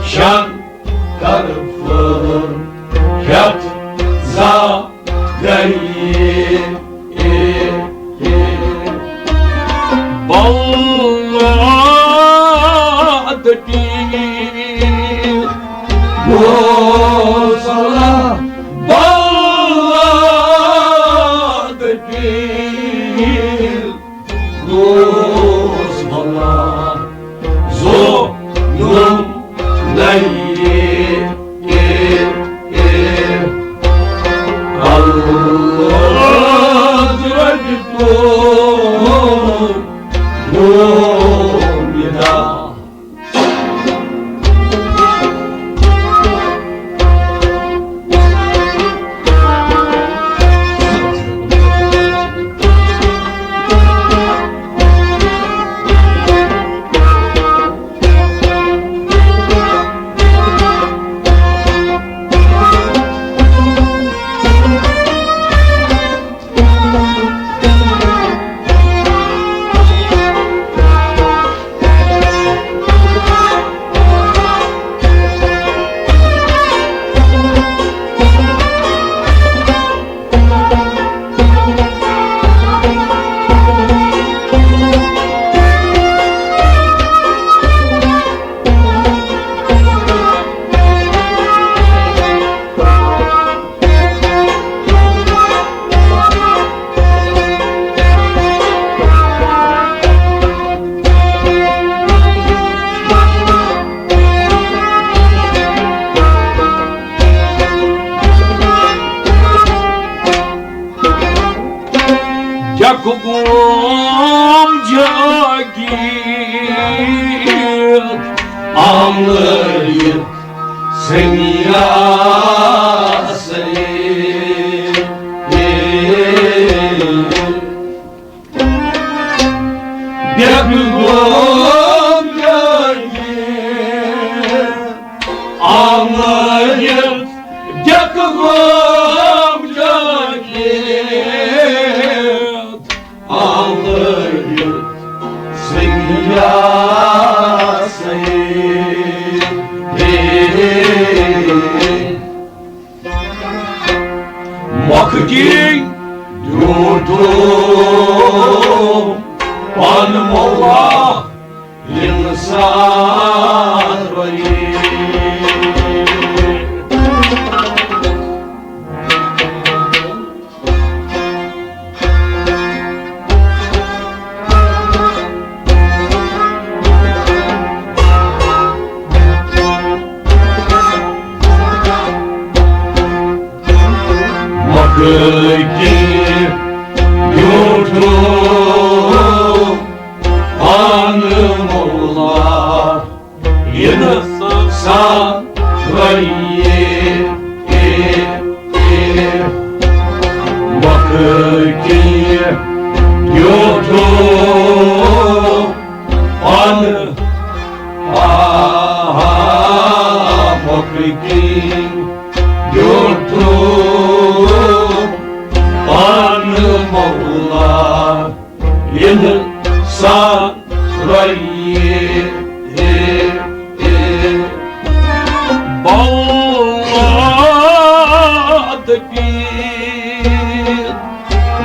شن طرفن ہٮ۪تھ زاگے۔ بلاد پیٖر گوس بلا، بلاد پیٖر گوس بلا، ظلم لگے۔ اللہ رب تو گومدا۔ جک گوم جاگیر آملٲیِتھ سنیا سرے۔ بیک گوم جاگیر آملٲیِتھ، بیک گوم جاگیر آملٲیِتھ سنیا سرے۔ مۄکھ کِنۍ ڈیوٗٹھوو پن مولا اِنسان ولی۔ مۄکھ کِنۍ ڈیوٗٹھوو پن مولا اِنسان ولی۔ مۄکھ کِنۍ ڈیوٗٹھوو پن آہا، مۄکھٕ کِنۍ بیوٗٹھُکھ پانہٕ مولا، یِنہٕ سان رۄیہِ۔ بولاد پیٖر،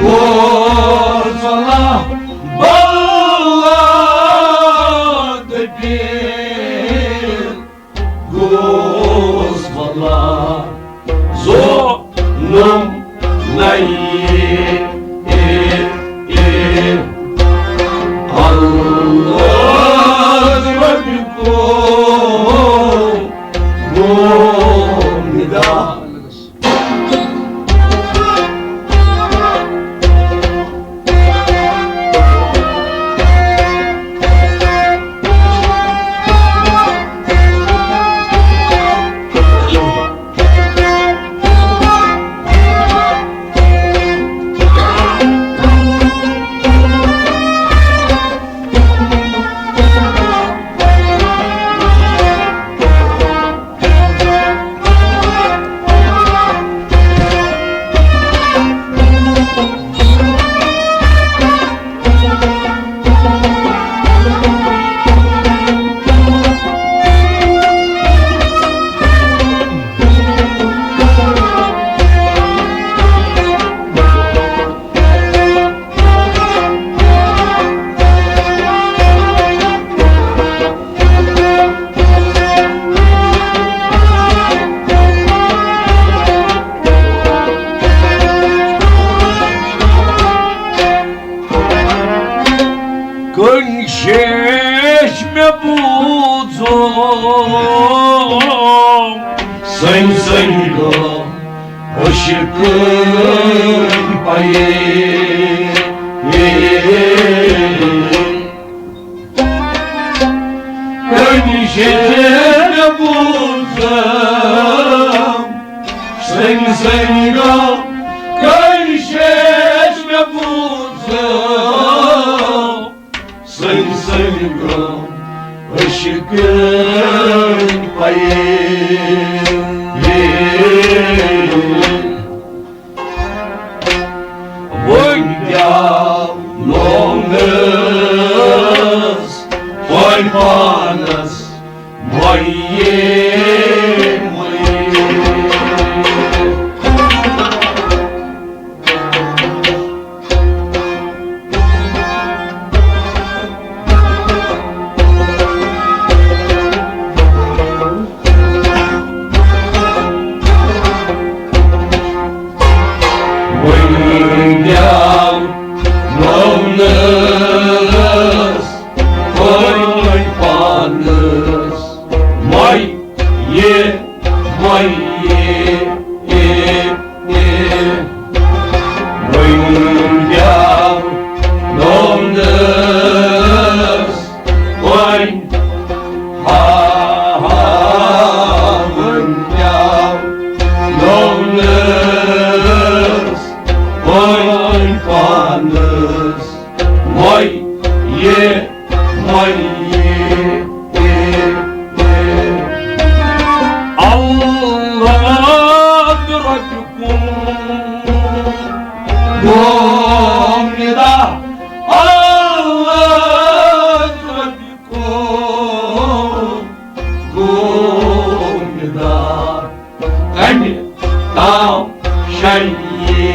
بوز ولا، بولاد پیٖر، بوز ولا، ظلم نَیہِ۔ اللہ رۄبہِ کو گوٚو ندا۔ کٔمۍ شیش مےٚ بوٗزُم، سٔنۍ سٔنۍ گوٚو عشقٕے پَیہِ۔ کٔمۍ شیش مےٚ بوٗزُم، سٔنۍ سٔنۍ گوٚو، کٔمۍ شیش مےٚ بوٗزُم، سٔنۍ سٔنۍ گوٚو عشقٕے پَیہِ۔ وۄنۍ کیٛاہ لونٛگس وۄنۍ پانس مۄیہِ مۄیہِ۔ وۄنۍ کیٛاہ وَنَس، وۄنۍ پانَس، وۄنۍ یہِ، وۄنۍ یہِ، یہِ، یہِ۔ وۄنۍ کیٛاہ وَنَس، وۄنۍ ہا ہا، وۄنۍ کیٛاہ لونٛگس وۄنۍ پانس، وۄنۍ یہِ، وۄنۍ یہِ۔ اللہ رۄبہِ کُن گوٚو ندا، اللہ رۄبہِ کُن گوٚو ندا۔ کمہِ تام شیہِ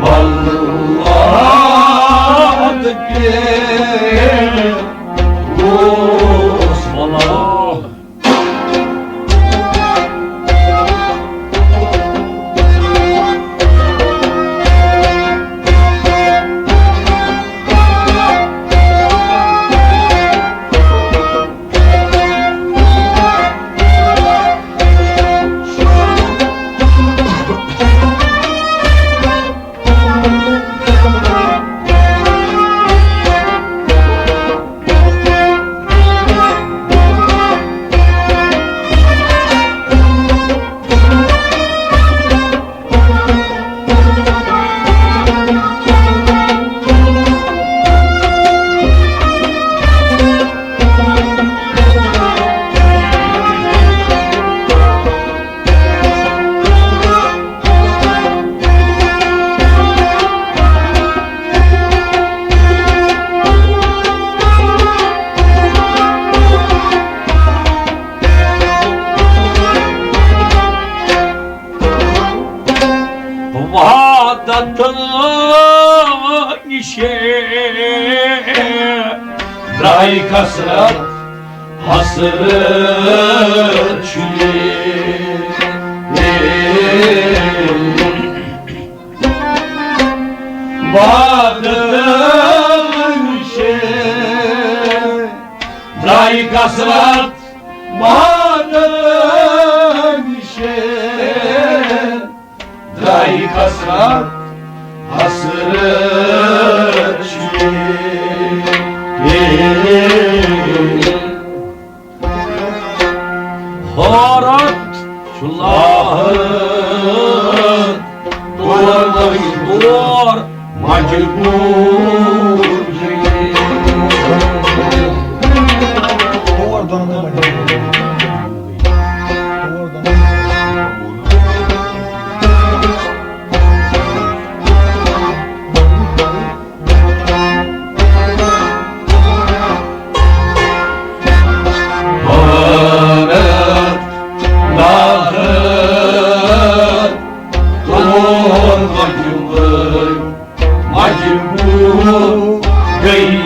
ولات کے اوس ولات۔ درٛاے کثرت حسرت چھُ یہِ۔ وعدن شے درٛاے کثرت، وعدن شے درٛاے کثرت، حسرت چھُ یہِ۔ حٲرت چھُ لاحق تور مجبور، مجبور۔ مجبور گئی۔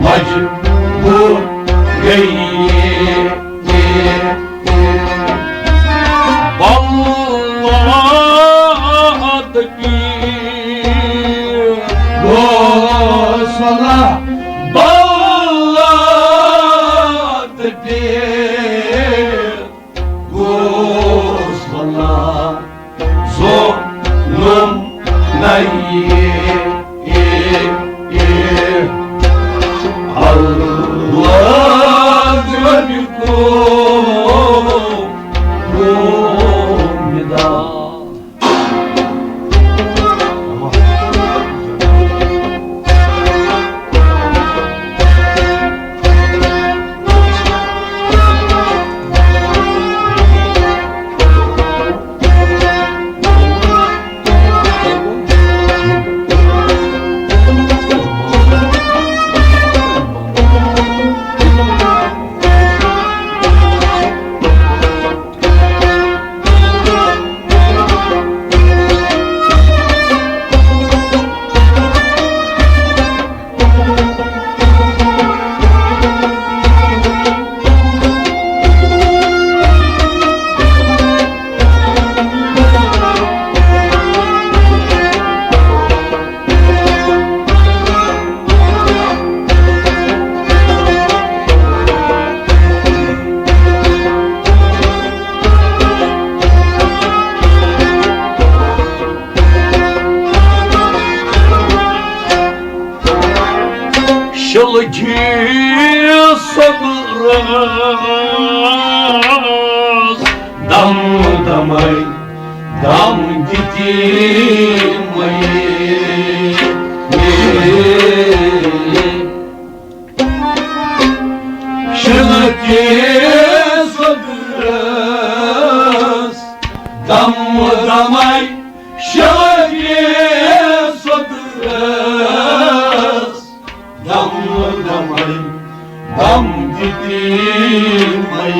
مجبور گئی۔ واللہ تکبیر۔ گوس واللہ، واللہ تکبیر۔ گوس واللہ ظلم نَیہِ۔ اللہ ربکم گوٚو ندا۔ شلگی صدرس دم دمے دم دِتِمے۔ شلگی صدرس دم دمے، شلگی صدرس دم دمے دم دِتِمے۔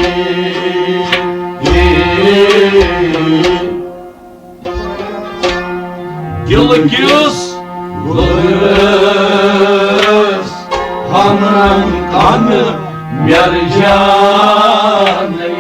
دل کِس گُلرس ہمرن کن میر جانے۔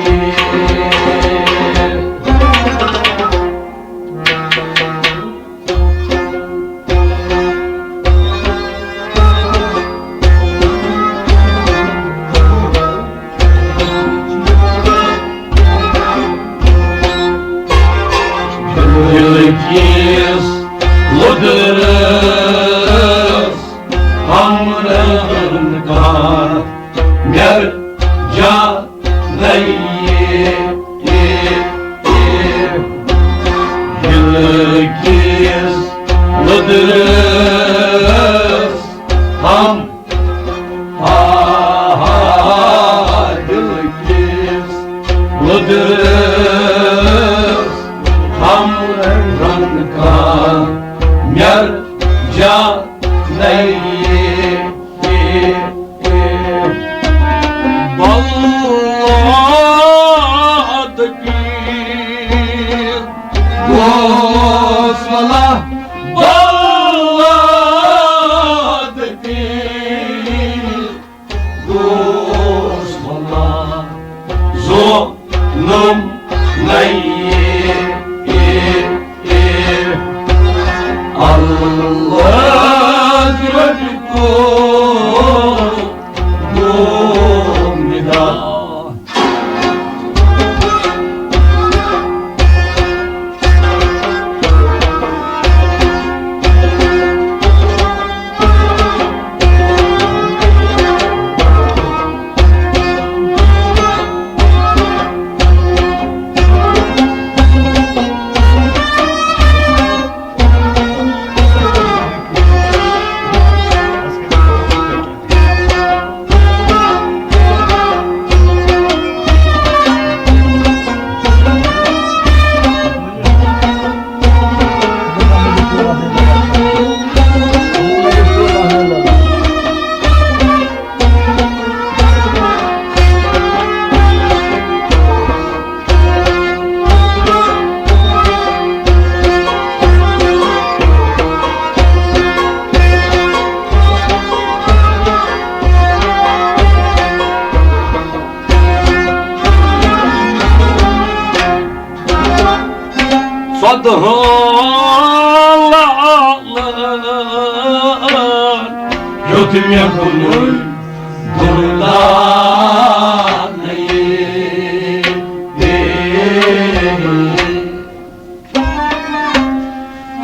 دل کِس گُلرس ہمرن کن میر جانے۔ دل کِس گُلرس ہم، ہا ہا، دل کِس گُلرس اللہ، بلاد پیل دوست ملا، ظلم نئی۔ اللہ رب کو گوم ندا۔ ژۄدہَن لالن ہیوٚت مےٚ کُنُے دُردانَے۔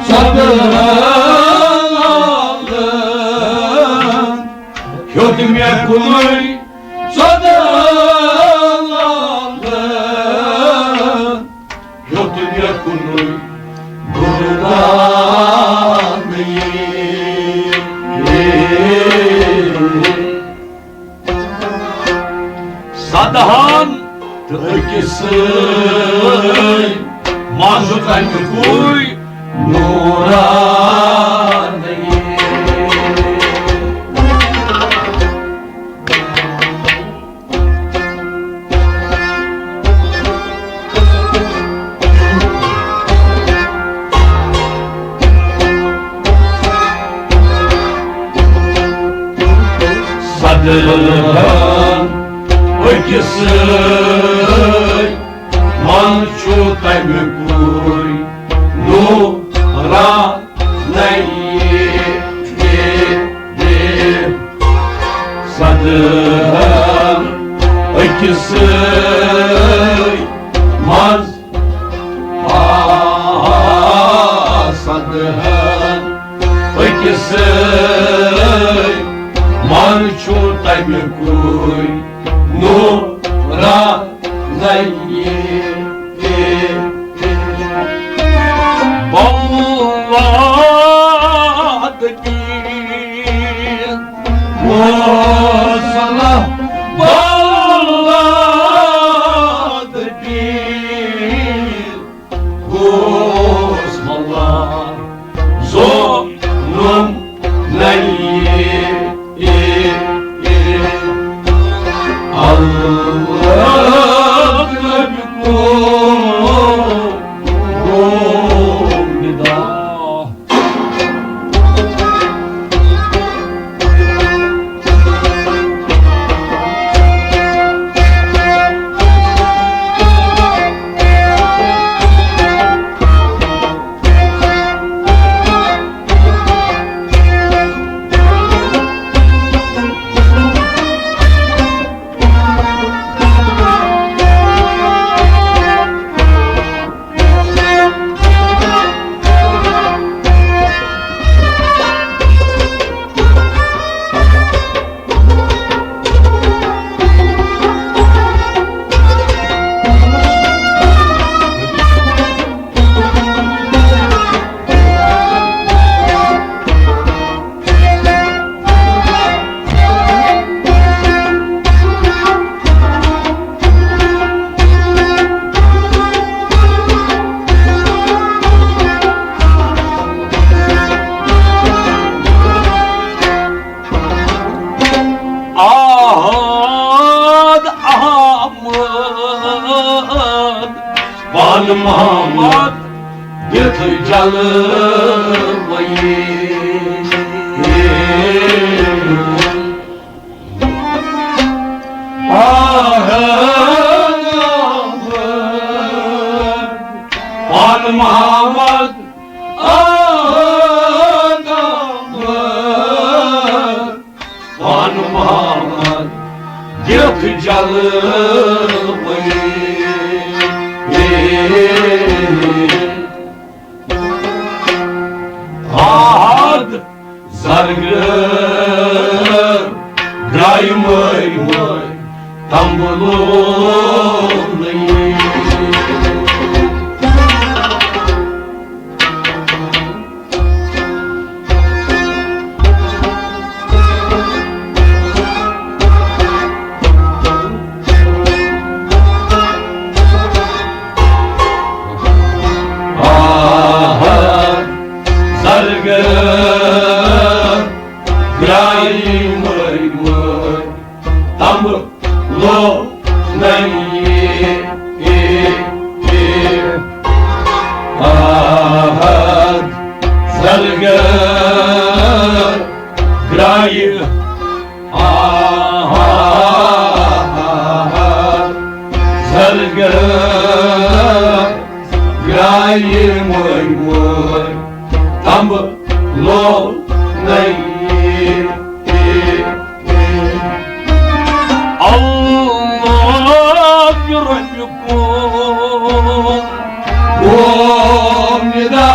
ژۄدہَن لالن ہیوٚت مےٚ کُنُے، ژۄدہَن لالن ہیوٚت مےٚ کُنُے دُردانَے۔ ژۄدہَن تہٕ أکِس سۭتۍ منٛزٕ تَمیُکُے نورانَے۔ ژۄدہَن أکِس سۭتۍ منٛز چھُ تَمیُکُے نورانَے۔ ژۄدہَن أکِس سۭتۍ منٛز، آ، ژۄدہَن أکِس سۭتۍ منٛز چھُ تَمیُکُے نورانَے۔ بلاد پیٖر، گوس ملا، بلاد پیٖر، گوس ملا، ظلم نئی۔ اللہ رب کو گوم ندا۔ یُتھ جلوَے۔ آہ، پان محمد، آہ، پان محمد، یُتھ جلوَے۔ آہد زرگر درٛاے مٔرۍ مٔرۍ تمبلو نٔیی۔ آہا، زرگر گرٛایہِ مٔرۍ مٔرۍ تمبہٕ لو نَیہِ۔ آہا، زرگر گرٛایہِ آہا، زرگر گرٛایہِ مٔرۍ مٔرۍ تمبہٕ لو نَیہِ۔ اللہ رۄبہِ کُن گوٚو ندا،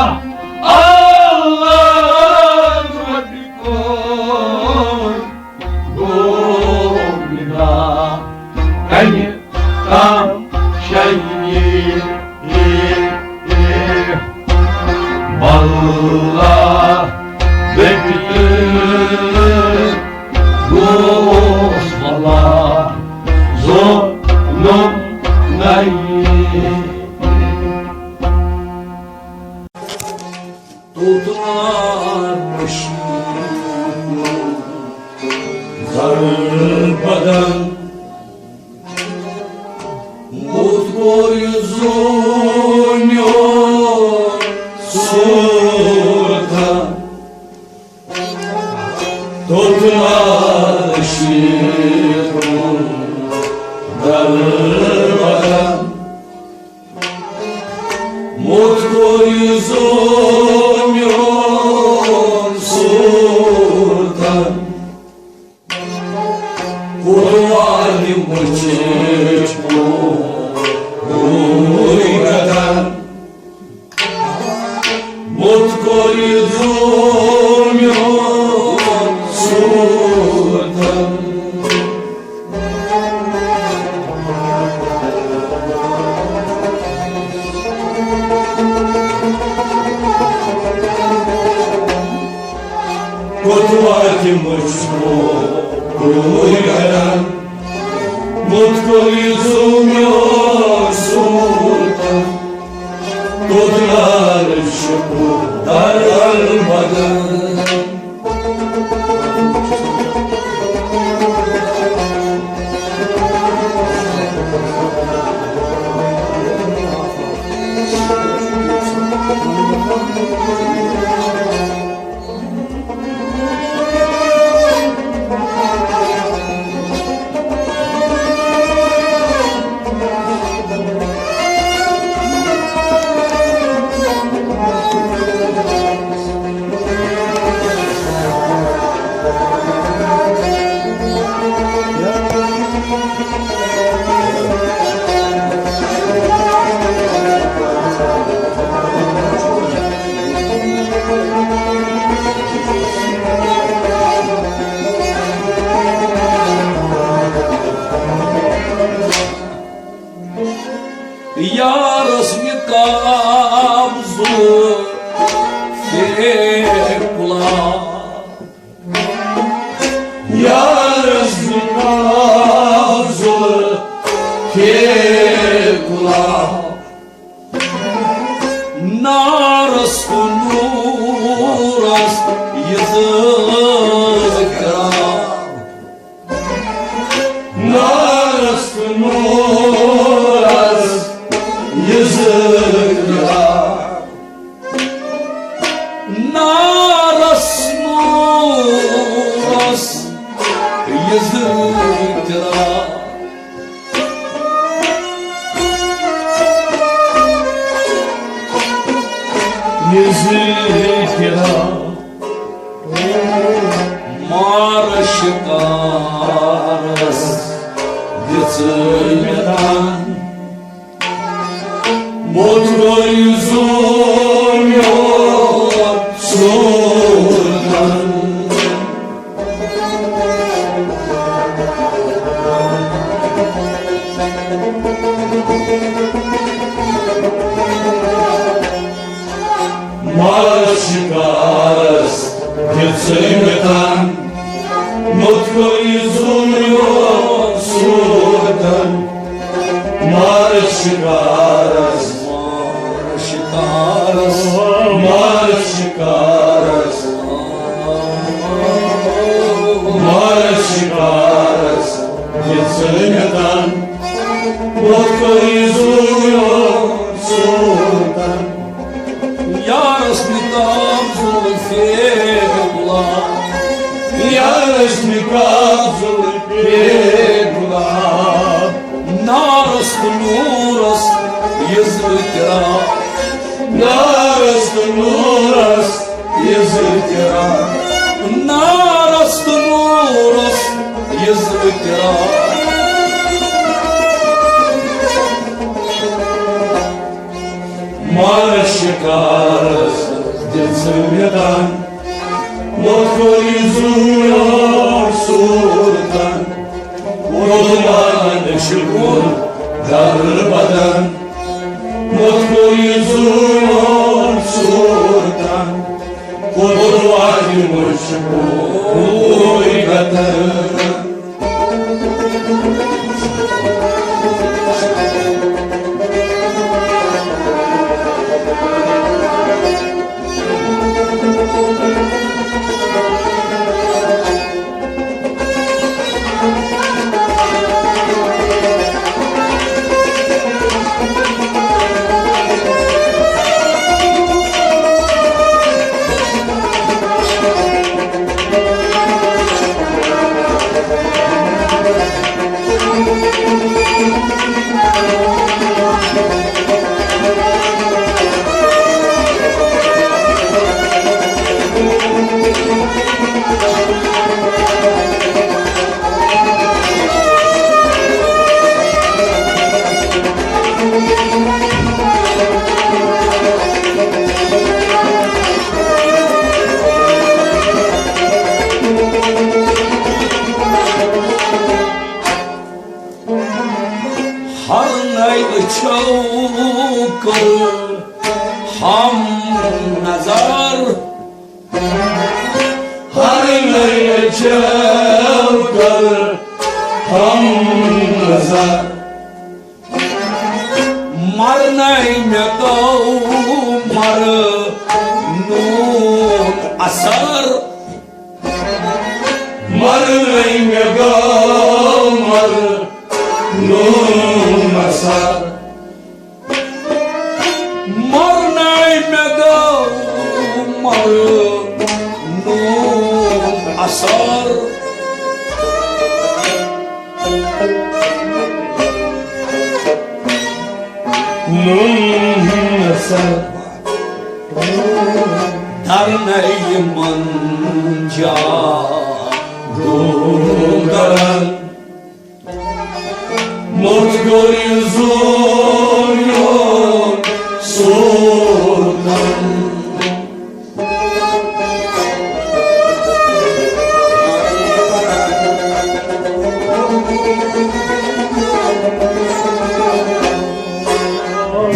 اللہ رۄبہِ کُن گوٚو ندا، کنہِ تام شیٚیہِ۔ واللہ دٔپِتھ گوس واللہ ظلم نَیہِ۔ توٚت وار مٔشیٖد زر بدن، موت کوٚر یہِ ظُلمہِ صوٗرتن۔ توٚت وار مٔشیٖد زر بدن، موت کوٚر یہِ ظُلمہِ صوٗرتن۔ کوٚر وارِ مٔشیٖد روٗے گدن۔ موت کوٚر یہِ ظُلمہِ صوٗرتن۔ کوٚت واتہِ مٔشکو روٗے گران، موت کوٚر یہِ ظُلمہِ صوٗرتن۔ کوٚت لال شکو در بدن۔ یارس نقاب زُلفے کُلا، یارس نقاب زُلفے کُلا، نارس تہٕ نوٗرس یہِ زٕ فراق۔ نارس تہٕ نوٗرس یہِ زٕ فراق۔ نظر گرا مار شکارس دِژٕے مےٚ تن۔ موت گوٚو یہِ ظُلم میون سورتن۔ مارس شکارس دِژٕے مےٚ تن، موت گوٚو یہِ ظُلم میون سورتن۔ مارس شکارس، مارس شکارس، مارس شکارس، مارس شکارس دِژٕے مےٚ تن، موت گوٚو یہِ ظُلم میون سورتن۔ یارس نقاب زُلفے غلام۔ یارس نقاب زُلفے غلام۔ نارس تہٕ نوٗرس یہِ زٕ ترٛاو۔ نارس تہٕ نوٗرس یہِ زٕ ترٛاو۔ نارس تہٕ نوٗرس یہِ زٕ ترٛاو۔ مارس شکارس دِژٕے مےٚ تن، موت گوٚو یہِ ظُلم میون سورتن۔ قربان شکر در بدن، موت گوٚو یہِ ظُلم میون سورتن۔ قربان شکر بدن۔ ہرنَے أچھو کٔر ہم نظر۔ ہرنَے أچھو کٔر ہم نظر۔ مرنَے مےٚ گوٚو مرنُک اثر۔ مرنَے مےٚ گوٚو مرنُک اثر۔ مرنَے مےٚ گوٚو مرنُک اثر۔ نوٗن اثر۔ درنَے یِمن جادوٗگرن۔ موت گوٚو یہِ ظُلم میون سورتن۔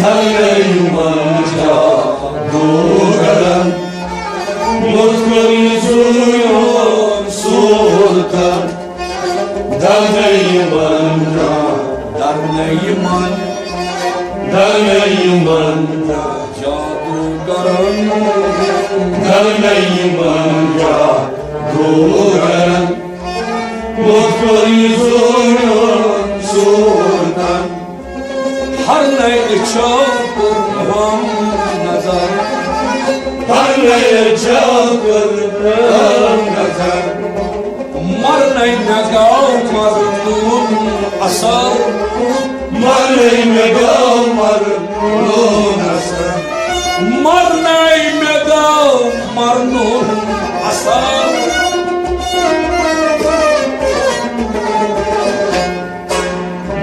درنَے یِمن جادوٗگرن۔ موت گوٚو یہِ ظُلم میون سورتن۔ درنَے یِمن، درنَے یِمن، درنَے یِمن جادوٗگرن۔ درنَے یِمن جادوٗگرن۔ موت گوٚو یہِ ظُلم میون سورتن۔ ہرنَے أچھو کٔر ہم نظر۔ ہرنَے أچھو کٔر ہم نظر۔ مرنَے مےٚ گوٚو مرنُک اثر۔ مرنَے مےٚ گوٚو مرنُک اثر۔ مرنے مےٚ گوٚو مرنُن اثر۔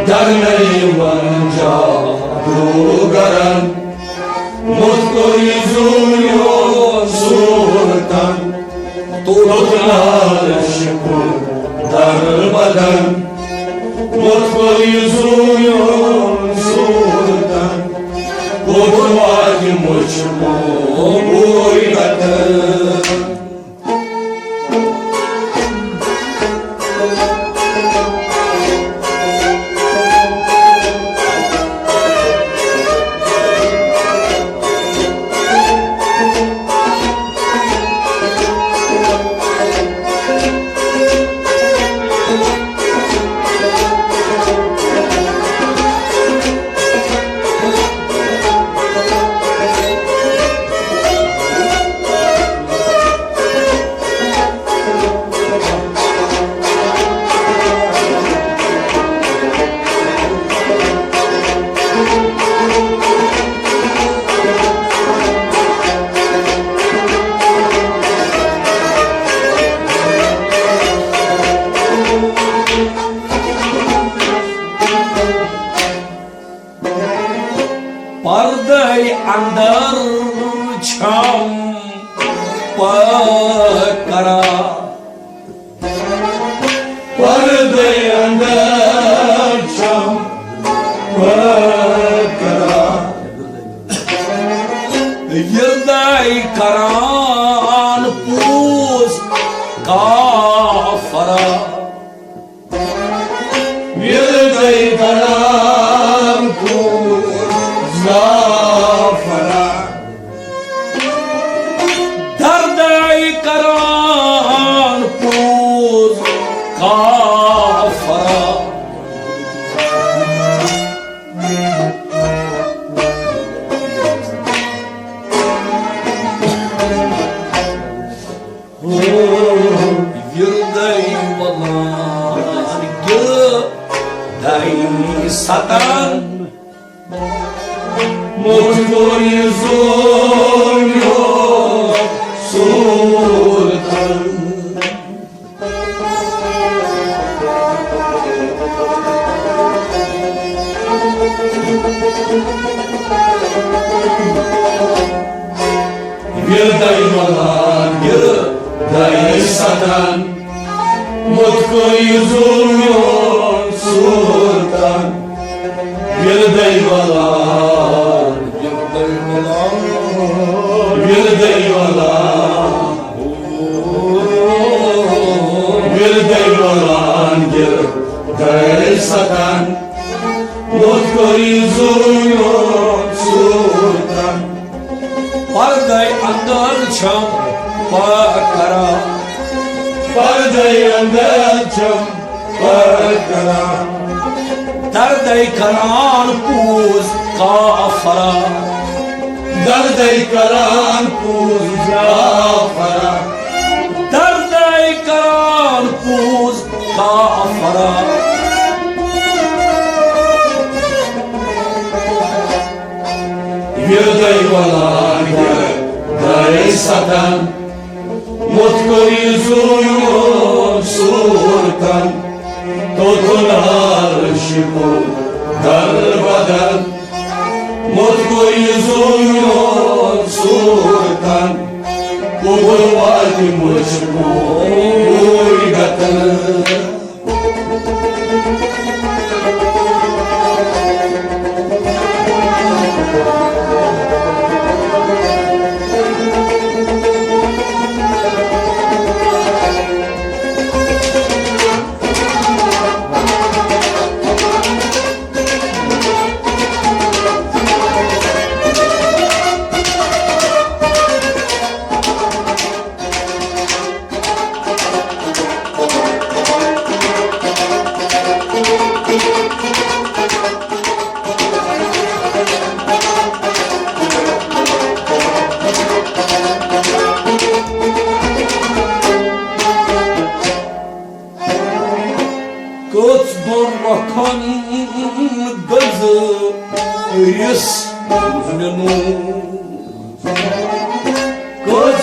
درنے وۄنۍ جادوگرن، موٚتھ کوٚر یہِ زوٗنیوٗ صوٗرتن۔ توٚت نار شِکُن در بدن، موٚتھ کوٚر یہِ زوٗنیوٗ صوٗرتن۔ کوٚت واتہِ مُچھ موموٗے وطن۔ پردے اندر چھم پکرا۔ پردے اندر چھم پکرا۔ وِردے کران پوز کافرا۔ وِردے کران پوز کافرا۔ دردے کران پوز کافرا۔ وِردے ولان گِردے ستان۔ موٚتھ کوٚر یہِ زوٗنیوٗ صوٗرتن۔ وِردے ولان گِردے ستان، موٚتھ کوٚر یہِ زوٗنیوٗ صوٗرتن۔ وِردے ولان، وِردے ولان، وِردے ولان، وِردے ولان گِردے ستان، موٚتھ کوٚر یہِ زوٗنیوٗ صوٗرتن۔ پردے اندر چھم پکرا۔ پردے اندر چھم پکرا۔ دردے کران پوز کافرا۔ دردے کران پوز کافرا۔ دردے کران پوز کافرا۔ وِردے ولان گِردے ستان، موٚتھ کوٚر یہِ زوٗنیوٗ صوٗرتن۔ توٚتُن عرشہِ کُن در بدن، موٚتھ کوٚر یہِ زوٗنیوٗ صوٗرتن۔ کُبُر واتہِ مُشکوٗے گتن۔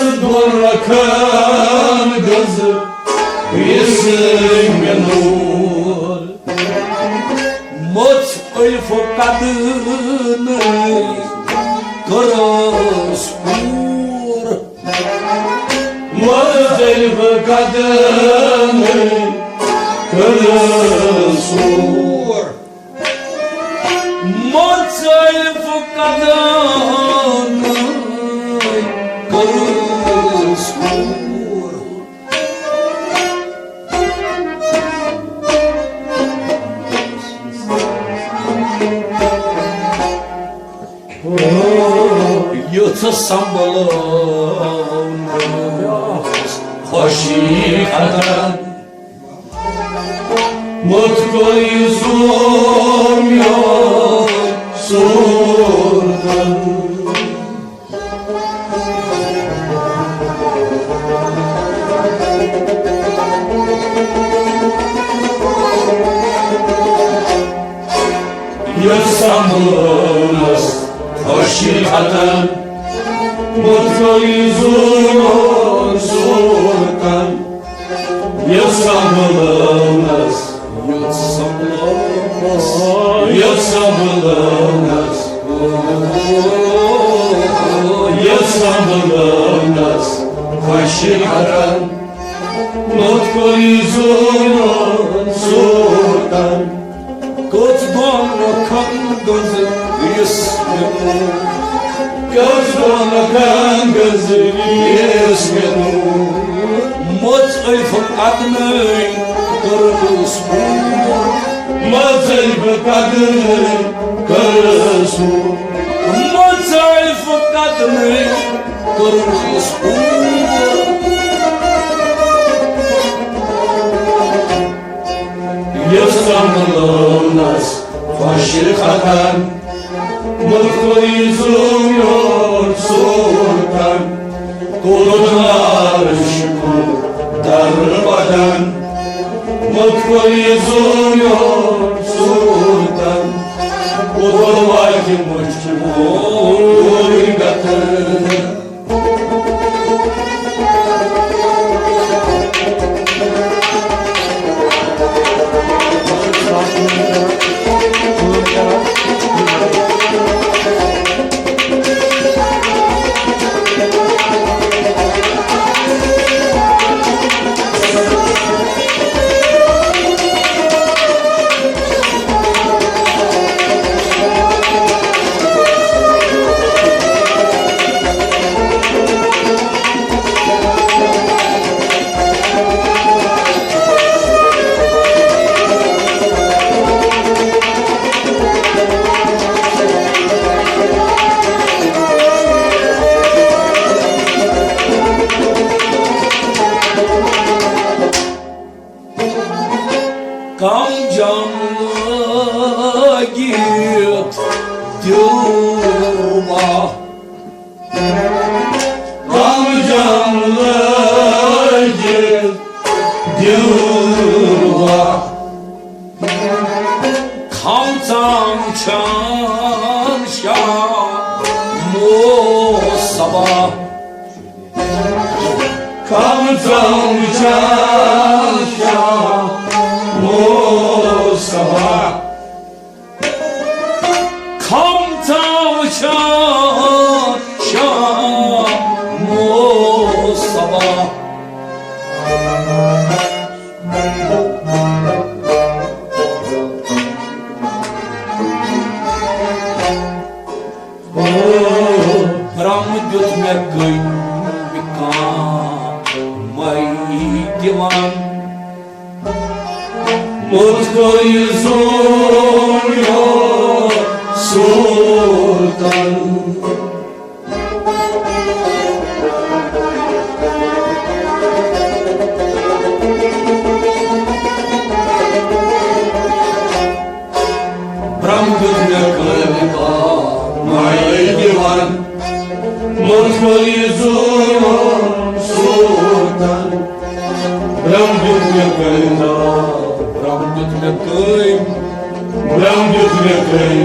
دۄن رکھن گٔنٛز یُس مےٚ نوٗر۔ مٔژھ ألفہٕ قدٕنٕے کٔرٕس کوٗر۔ مٔژھ ألفہٕ قدٕنٕے کٔرٕس کوٗر۔ مٔژھ ألفہٕ قدٕنٕے کٔرٕس کوٗر۔ یُتھ سنبھلنس خوشی خطر۔ مُتھ کوٚر یہِ زوٗ میون صوٗرتن۔ یُتھ سنبھلنس خوشی خطر۔ مُتھ کوٚر یہِ زوٗ میون صوٗرتن۔ یُتھ سنبھلنس، یُتھ سنبھلنس، یُتھ سنبھلنس، یُتھ سنبھلنس خوشی خطر۔ مُتھ کوٚر یہِ زوٗ میون صوٗرتن۔ کٔژ دۄن رکھن گٔنٛزِ یُس مےٚ نوٗر۔ کٔژ دۄن رکھن گٔنٛزِ یُس مےٚ نوٗر۔ مٔژھ ألفہٕ قدٕنٕے کٔرٕس کوٗر۔ مٔژھ ألفہٕ قدٕنٕے کٔرٕس کوٗر۔ مٔژھ ألفہٕ قدٕنٕے کٔرٕس کوٗر۔ یُتھ سنبھلنس خوشی خطر۔ مُتھ کوٚر یہِ زوٗ میون صوٗرتن۔ کوٚر عرش کوٚر در بدن۔ مُتھ کوٚر یہِ زوٗ میون صوٗرتن۔ کوٚر واتہِ مُٹھِ وول گتر۔ کم جام لٲگِتھ دِلوا۔ کم جام لٲگِتھ دِلوا۔ کھم ژام چھان شاہ مو صبا۔ کم ژام چھان شاہ مو صبا۔ کم ژام چھان شاہ مو صبا۔ برم دیُت مےٚ کٔمۍ کانٛہہ مَے دِوان۔ مُتھ کوٚر یہِ زوٗ میون صوٗرتن۔ برم دیُت مےٚ کٲلۍ کاہ مَے دِوان۔ مُتھ کوٚر یہِ زوٗ میون صوٗرتن۔ برم دیُت مےٚ کٲلۍ کاہ، برم دیُت مےٚ کٲلۍ، برم دیُت مےٚ کٲلۍ،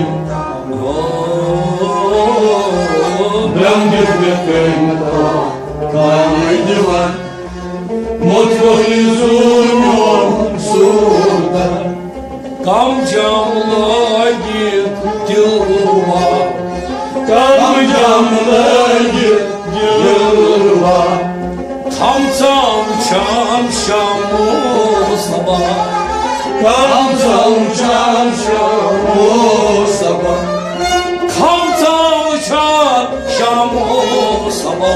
برم دیُت مےٚ کٲلۍ کاہ۔ کامہِ دِوان، مُتکُل زوٗ میون سوٗرتن۔ کم جام لٲگِتھ دِلوا، کم جام لٲگِتھ دِلوا۔ تھمژا وٕچھان شامو صبا۔ تھمژا وٕچھان شامو صبا۔ تھمژا وٕچھان شامو صبا۔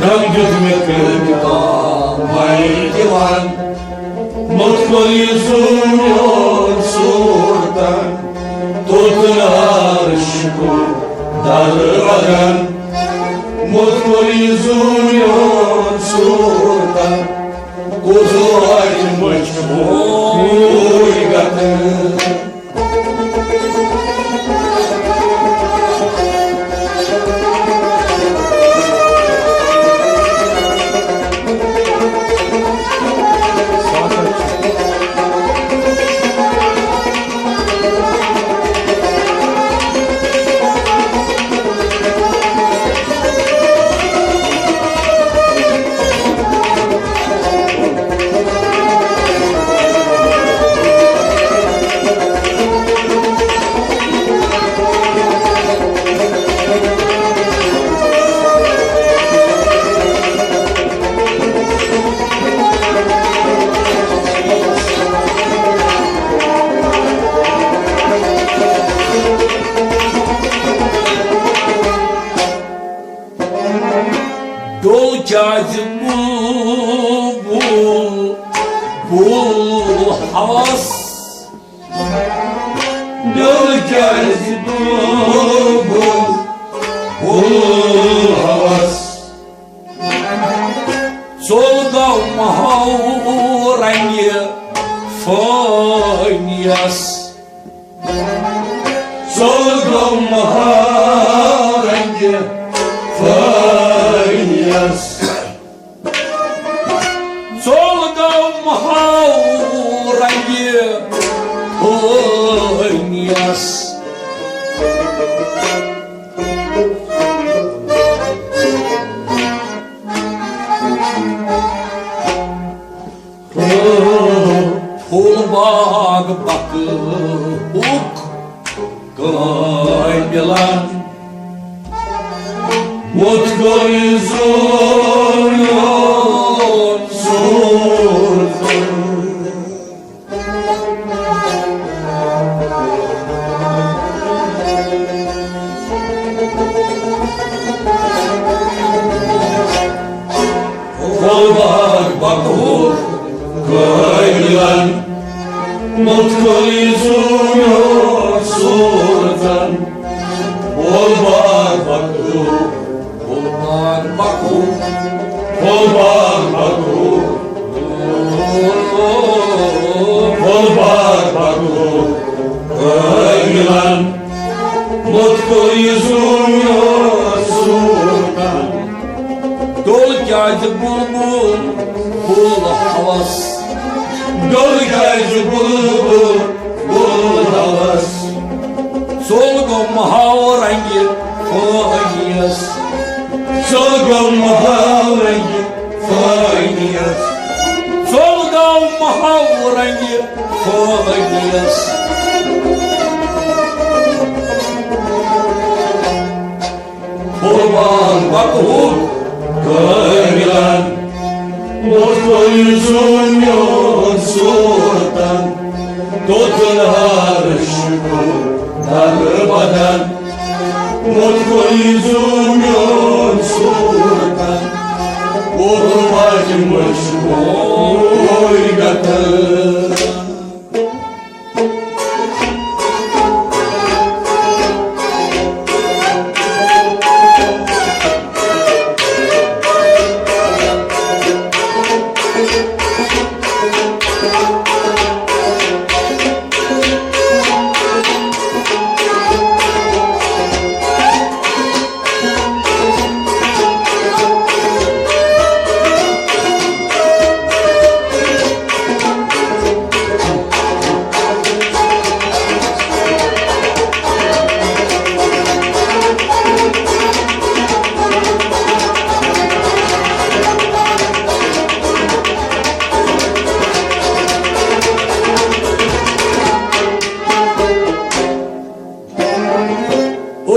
رنگ دیُت مےٚ کٔرۍ کِتاب وَے دِوان۔ مُتکُل یہِ زوٗ میون سوٗرتن، توٚت نار شِکُن در وَدان۔ مُتکُل یہِ زوٗ میون سوٗرتن، کوٚت واتہِ مجبوٗر گژھان۔ ڈوٚل کیٛازِ بُلبُل، بُل ہوس؟ ڈوٚل کیٛازِ بُلبُل، بُل ہوس؟ ژوٚل گوٚو ماہو رنگہِ فٲنِیَس۔ ژوٚل گوٚو مہارنگہِ فٲنِیَس۔ ژوٚل گوٚو مہارنگہِ فٲنِیَس۔ پھول باغ بقہُک قٲبلن، مُتکُل زوٗ میون سوٗرتن۔ پھول باغ بقہُک قٲبلن، مُتکُل زوٗ میون سوٗرتن۔ پھول باغ بقہُک، پھول باغ بقہُک، پھول باغ بقہُک، پھول باغ بقہُک قٲبلن، مُتکُل زوٗ میون سوٗرتن۔ ڈوٚل کیٛازِ بُلبُل، بُل ہوس؟ ڈوٚل کیٛازِ بُلبُل، بُل ہوس؟ ژوٚل گوٚو مہاو رنگہِ فٲنِیَس۔ ژوٚل گوٚو مہاو رنگہِ فٲنِیَس۔ ژوٚل گوٚو مہاو رنگہِ فٲنِیَس۔ پھول باغ بقہُک قٲبلن، مُتکُل زوٗ میون سوٗرتن۔ توٚت نار شِکُن در بدن، مُتکُل زوٗ میون سوٗرتن۔ کوٚر واجہِ مجبوٗر گتن۔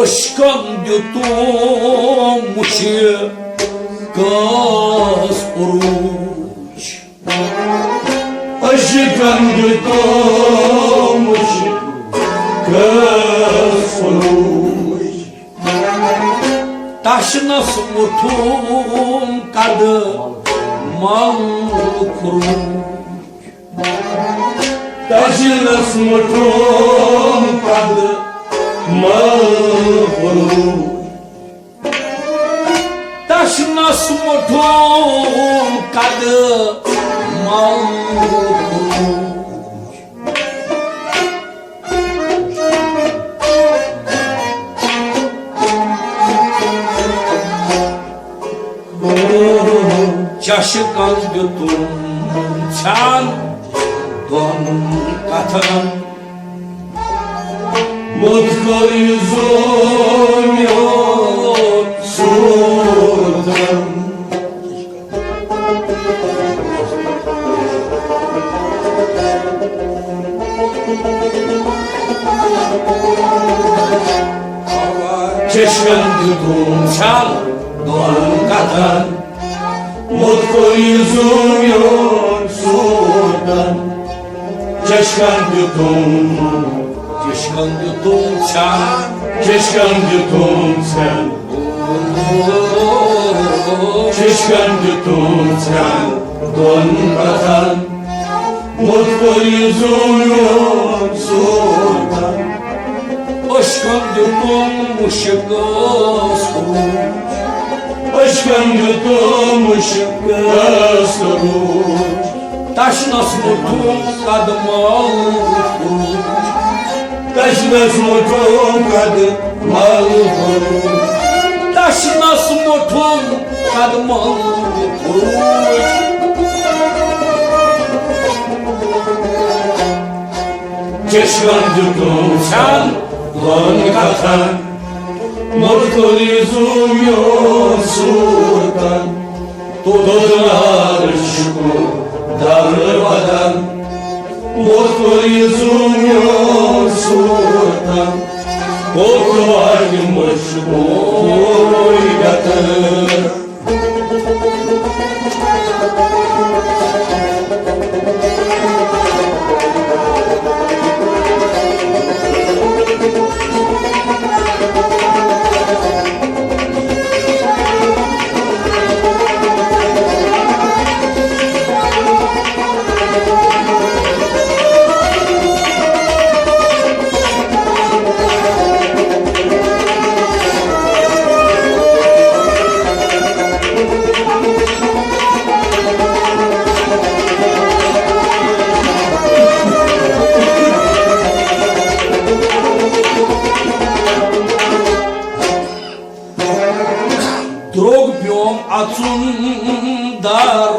عشقن دیُتُم مُشکَس عروج۔ عشقن دیُتُم مُشکَس عروج۔ تشنس ووٚتھُم قدمل خروج۔ تشنس ووٚتھُم قدمل خروج۔ تشنس ووٚتھُم قدمل خروج۔ چشکن دیُتُم ژھٮ۪ن دۄن کتھن۔ مُتھ کوٚر یہِ زوٗ میون صوٗرتن۔ چشکن دیُتُم ژھٮ۪ن دۄن کتھن۔ مُتھ کوٚر یہِ زوٗ میون صوٗرتن۔ چشکن دیُتُم، چشکن دیُتُم ژھٮ۪ن۔ چشکن دیُتُم ژھٮ۪ن۔ چشکن دیُتُم ژھٮ۪ن دۄن کتھن۔ مُتھ کوٚر یہِ زوٗ میون صوٗرتن۔ عشقن دیُتُم مُشکَس عروج۔ عشقن دیُتُم مُشکَس عروج۔ تشنس ووٚتھُم قدمل خروج۔ تشنس ووٚتھُم قدمل خروج۔ تشنس ووٚتھُم قدمل خروج۔ چشمن دیُتُم ژھٮ۪ن دۄن کتھن۔ مُتھ کوٚر یہِ زوٗ میون صوٗرتن۔ توٚت نار شکوہ در بدن۔ مُتھ کوٚر یہِ زوٗ میون صوٗرتن۔ کوٚت واتہِ مشکوے گتر۔ درٛوگ پیوم اژُن در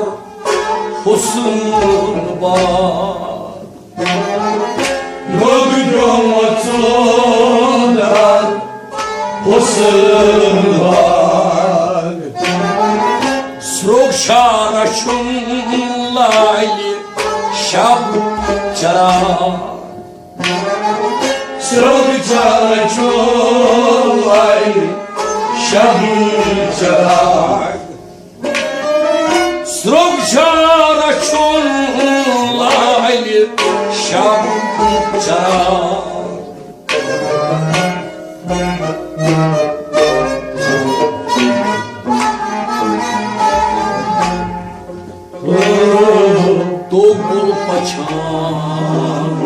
حسن باغ۔ درٛوگ پیوم اژُن در حسن باغ۔ سرٛوگ چھا رچھُن لالہِ شب چراغ۔ سرٛوگ چھا رچھُن لالہِ شب چراغ۔ سرٛوگ چھا رچھُن لالہِ شب چراغ۔ توٚگُل پچھان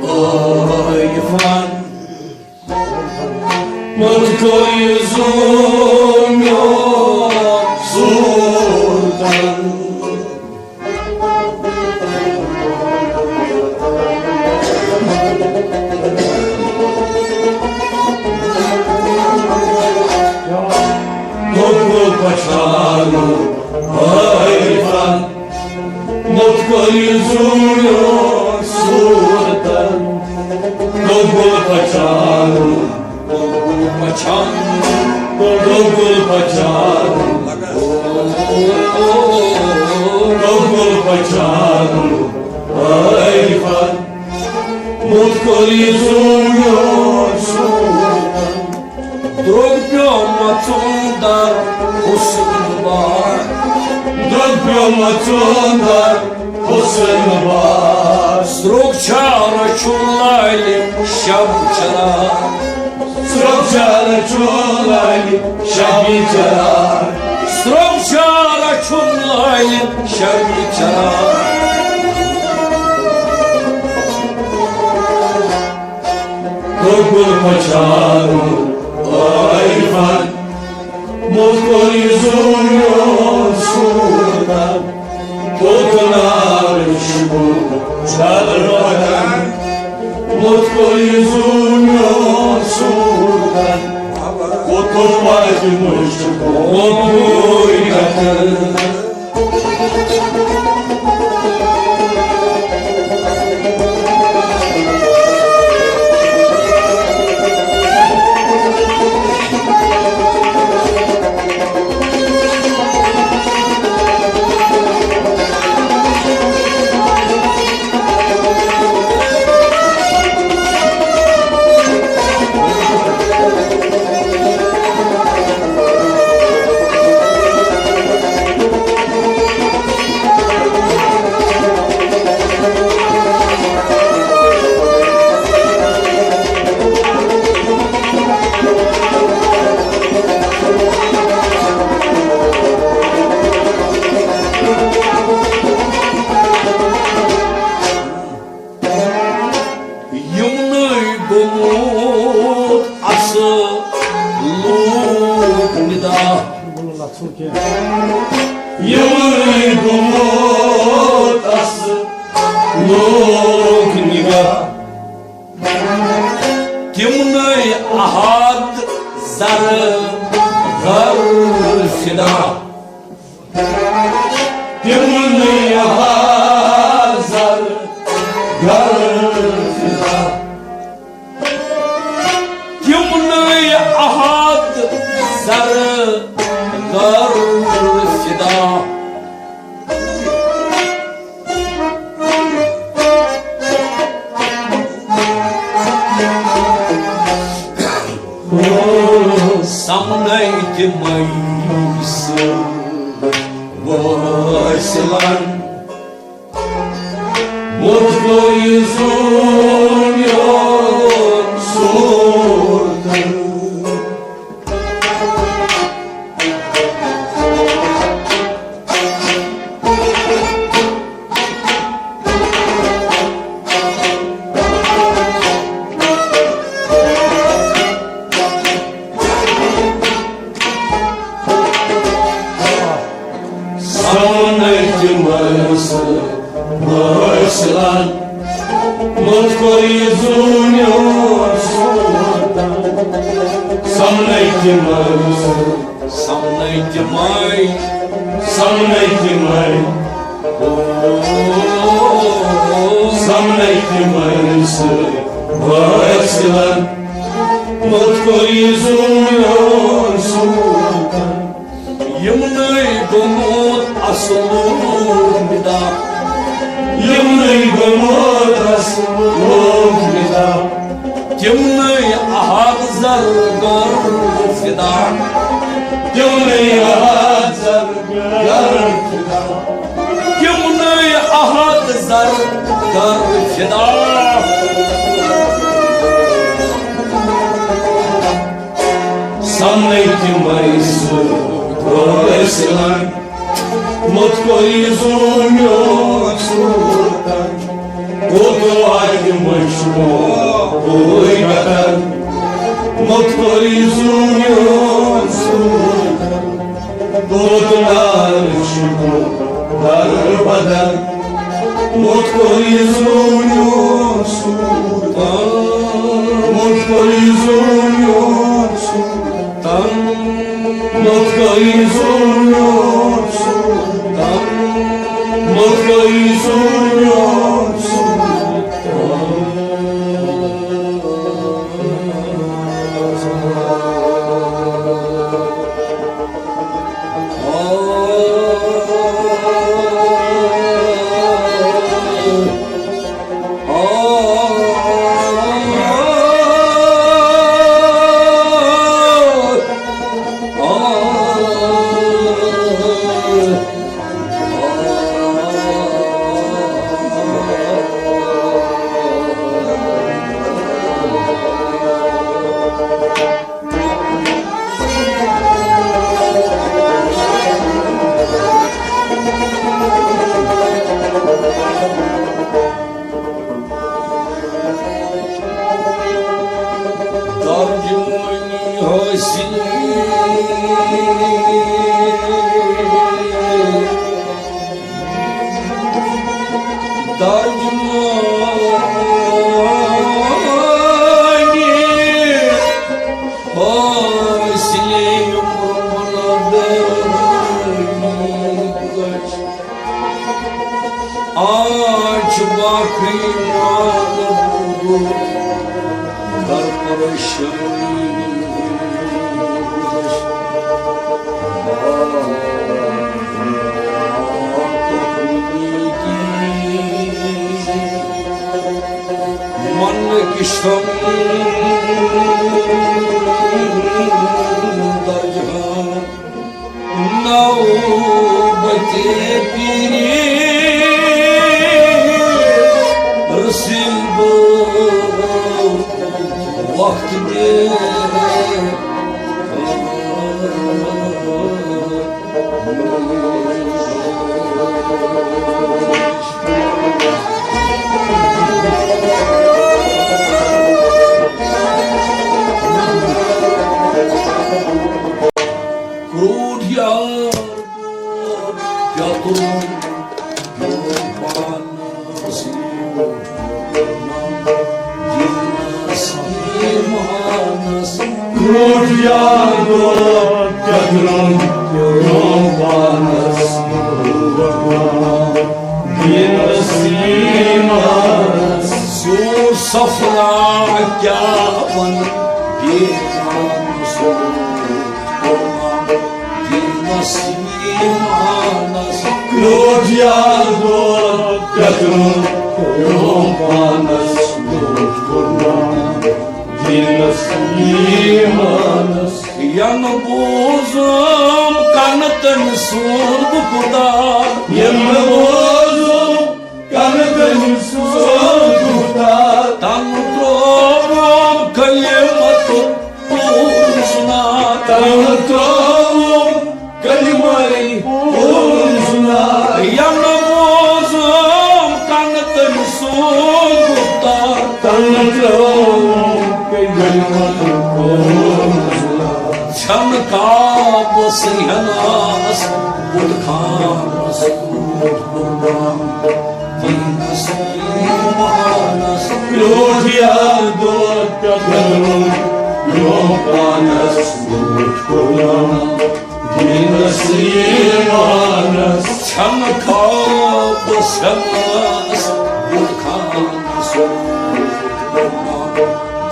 عٲرفن۔ مُتھ کوٚر یہِ زوٗ میون صوٗرتن۔ توٚگُل پچھان عٲرفن۔ مُتھ کوٚر یہِ زوٗ میون صوٗرتن۔ توٚگُل پچھان، توٚگُل پچھان، توٚگُل پچھان، توٚگُل پچھان عٲرفن۔ مُتھ کوٚر یہِ زوٗ میون صوٗرتن۔ ژوٗنٛٹھۍ حُسن باغ۔ سرٛوگ چھا رچھُن لالہِ شب چراغ۔ سرٛوگ چھا رچھُن لالہِ شب چراغ۔ سرٛوگ چھا رچھُن لالہِ شب چراغ۔ کوٚت پَشارُن عارفن، موٚت کوٚر یہِ زوٗ میون صوٗرتن۔ کوٚت نار شُکُن شربتن، موٚت کوٚر یہِ زوٗ میون صوٗرتن۔ کوٚت کوٚر پاکہِ مُشکُن کوٚت کوٚر یہِ قتل۔ یِمنٕے گوٚمُت اصل لوٗکھ ندا۔ یِمنٕے گوٚمُت اصل لوٗکھ ندا۔ تِمنٕے احد زر غر فدا۔ تِمنٕے احد زر غر فدا۔ تِمنٕے احد زر غر فدا۔ سمنے تِمے سۭتۍ وٲصلن، موٚت کوٚر یہِ زوٗ میون صوٗرتن۔ سمنے تِمے سۭتۍ وٲصلن، موٚت کوٚر یہِ زوٗ میون صوٗرتن۔ سمنے تِمے سۭتۍ سمنے تِمے، سمنے تِمے۔ او، سمنے تِمے سۭتۍ وٲصلن، موٚت کوٚر یہِ زوٗ میون صوٗرتن۔ یِمنٕے گوٚمُت اصل لوٗکھ ندا۔ یِمنٕے گوٚمُت اصل لوٗکھ ندا۔ تِمنٕے احد زر غر فدا۔ تِمنٕے احد زر غر فدا۔ تِمنٕے احد زر غر فدا۔ سمنے تِمے سۭتۍ وٲصلن، موٚت کوٚر یہِ زوٗ میون صوٗرتن۔ کوٚت واتہِ مٔشرو غربتن، موٚت کوٚر یہِ زوٗ میون صوٗرتن۔ کوٚت نار شُکُن در بدن، موٚت کوٚر یہِ زوٗ میون صوٗرتن۔ موٚت کوٚر یہِ زوٗ میون صوٗرتن۔ موٚت کوٚر یہِ زوٗ میون صوٗرتن۔ موٚت کوٚر یہِ زوٗ میون صوٗرتن۔ ترجمانی حاصل، ترجمانی حاصل، عمر منا دانی گذشت۔ آج باقی ماند بود در پریشانی گذشت۔ من کشتم در جهان نوبت پیری، رسید وقت دل۔ کرٛوٗٹھ یار کیٛاہ کوٚرُن پانَس؟ کرٛوٗٹھ یار کیٛاہ کوٚرُن پانَس؟ دیٖنَس ایٖمانَس۔ سیوٚد صفرا کیٛاہ وَنہٕ دیٖنَس۔ دیٖنَس ایٖمانَس۔ کرٛوٗٹھ یار دود پٮ۪ترُن پیوم پانَس لوٗٹھ قربان۔ دیٖنَس ایٖمانَس۔ ینہٕ بوٗزُم کنہٕ تٔمۍ سُنٛد گُفتار۔ ینہٕ بوٗزُم کنہٕ تٔمۍ سُنٛد گُفتار۔ تنہٕ ترٛووُم کلمتُک پوٗرٕ زُنار۔ تنہٕ ترٛووُم کلمَے پوٗرٕ زُنار۔ ینہٕ بوٗزُم کنہٕ تٔمۍ سُنٛد گُفتار۔ تنہٕ ترٛووُم کلمتُک پوٗرٕ زُنار۔ چھَنہٕ کعبس ہٮ۪نَس بُت خانَس لوٗٹھ قربان۔ دیٖنَس ایٖمانَس۔ کرٛوٗٹھ یار دود پٮ۪ترُن پیوم پانَس لوٗٹھ قربان۔ دیٖنَس ایٖمانَس۔ چھَنہٕ کعبس ہٮ۪نَس بُت خانَس لوٗٹھ قربان۔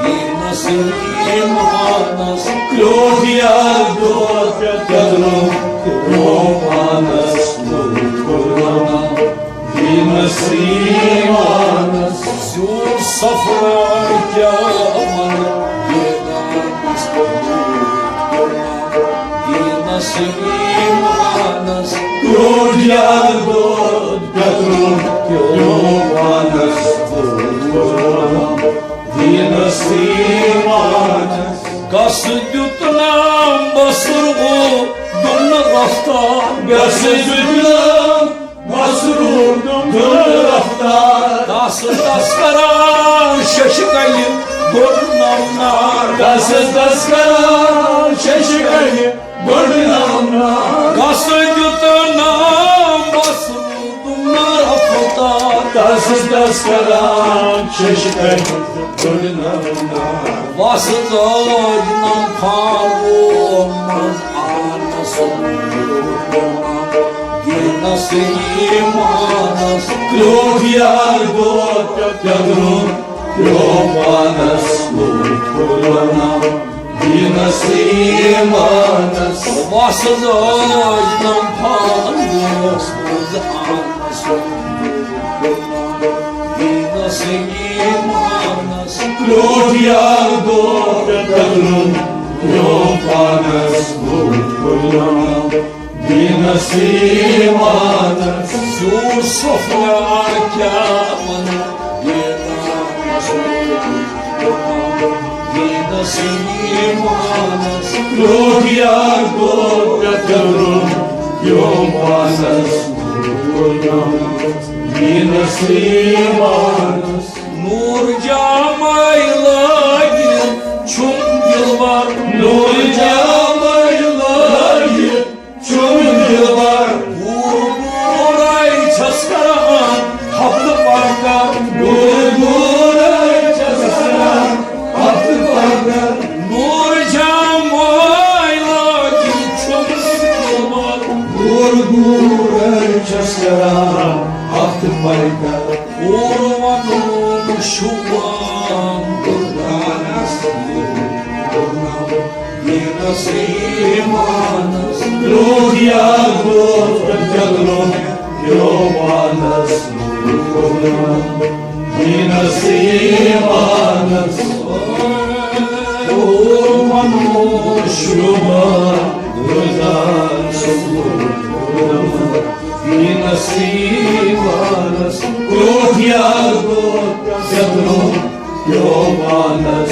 دیٖنَس ایٖمانَس۔ کرٛوٗٹھ یار دود پٮ۪ترُن پیوم پانَس لوٗٹھ قربان۔ دیٖنَس ایٖمانَس۔ سیوٚد صفرا کیٛاہ وَنہٕ دیٖنَس۔ دیٖنَس ایٖمانَس۔ کرٛوٗٹھ یار دود پٮ۪ترُن پیوم پانَس لوٗٹھ قربان۔ دیٖنَس ایٖمانَس۔ گس دیُت نام بصرُک دُن رفتار۔ گس دیُت نام بصرُک دُن رفتار۔ دس دس کران ششہِ کنہِ گوٚڑ نمنار۔ دس دس کران ششہِ کنہِ گوٚڑ نمنار۔ گس دیُت نام بصرُک دُن رفتار۔ دس دس کران ششہِ کنہِ گوٚڑ نمنار۔ وس دٲج نم فاروق منٛز آنس دیٖنَس ایٖمانَس۔ کرٛوٗٹھ یار دود پٮ۪ترُن پیوم پانَس لوٗٹھ قربان۔ دیٖنَس ایٖمانَس۔ وس دٲج نم فاروق منٛز آنس دیٖنَس ایٖمانَس۔ کرٛوٗٹھ یار دود پٮ۪ترُن پیوم پانَس لوٗٹھ قربان۔ دیٖنَس ایٖمانَس۔ سیوٚد صفرا کیٛاہ وَنہٕ دیٖنَس۔ دیٖنَس ایٖمانَس۔ یوم پانس نور نام، دینس ایمانس۔ نور جامے لٲگِتھ چھُم دِلبر، نور جامے لٲگِتھ چھُم دِلبر۔ پوٗرٕ پوٗرے چھَس کران ہفتہٕ پکر، پوٗرٕ پوٗرے چھَس کران ہفتہٕ پکر۔ نور جامے لٲگِتھ چھُم دِلبر، پوٗرٕ پوٗرے چھَس کران ہفتہٕ پکر۔ اور ونُن شُبان قربانس، دینس ایمانس۔ لوگ یاد لوگ جگلو، یوم پانس قربان، دینس ایمانس۔ اور ونُن شُبان قربانس، دینس ایمانس۔ لوگ یاد لوگ جگلو، یوم پانس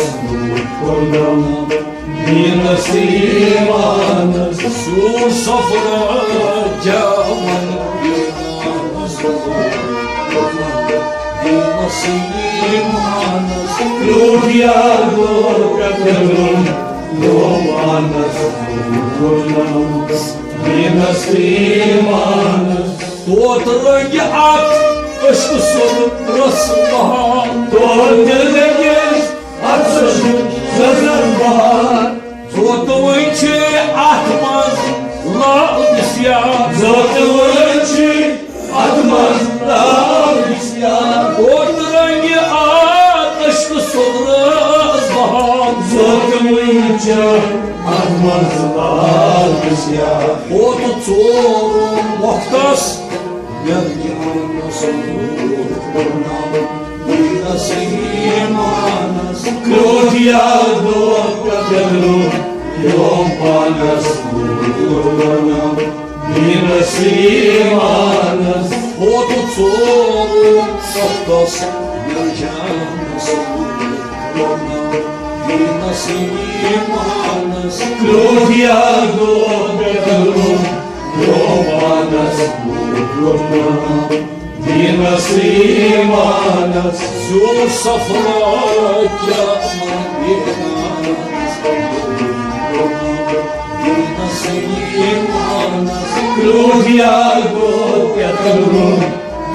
قربان، دینس ایمانس۔ سور سفر جاون دینس ایمانس۔ لوگ یاد لوگ جگلو، یوم پانس قربان، دینس ایمانس۔ توت رنگہِ اتھ عشقہٕ سُنٛد رس بہان۔ توت رنگہِ اتھ عشقہٕ سُنٛد رس بہان۔ توت وۄنۍ چھِ اتھ منٛز لال بسیار۔ توت وۄنۍ چھِ اتھ منٛز لال بسیار۔ توت رنگہِ اتھ عشقہٕ سُنٛد رس بہان۔ توت وۄنۍ چھِ اتھ منٛز لال بسیار۔ ہوت ژور وقتس یتھ جانس نور پھُرناو، دینس ایمانس۔ کرٛوٹھ یاد دود پٮ۪ٹھ پٮ۪ترُن، یوم پانس نور پھُرناو، دینس ایمانس۔ ہوت ژور وقتس یتھ جانس نور پھُرناو، دینس ایمانس۔ کرٛوٹھ یاد دود پٮ۪ترُن، یوم پانس نور پھُرناو، دینس ایمانس۔ زیوٗٹھ سفرا کیٛاہ من ایمانس، دینس ایمانس۔ کرٛوٹھ یاد دود پٮ۪ترُن،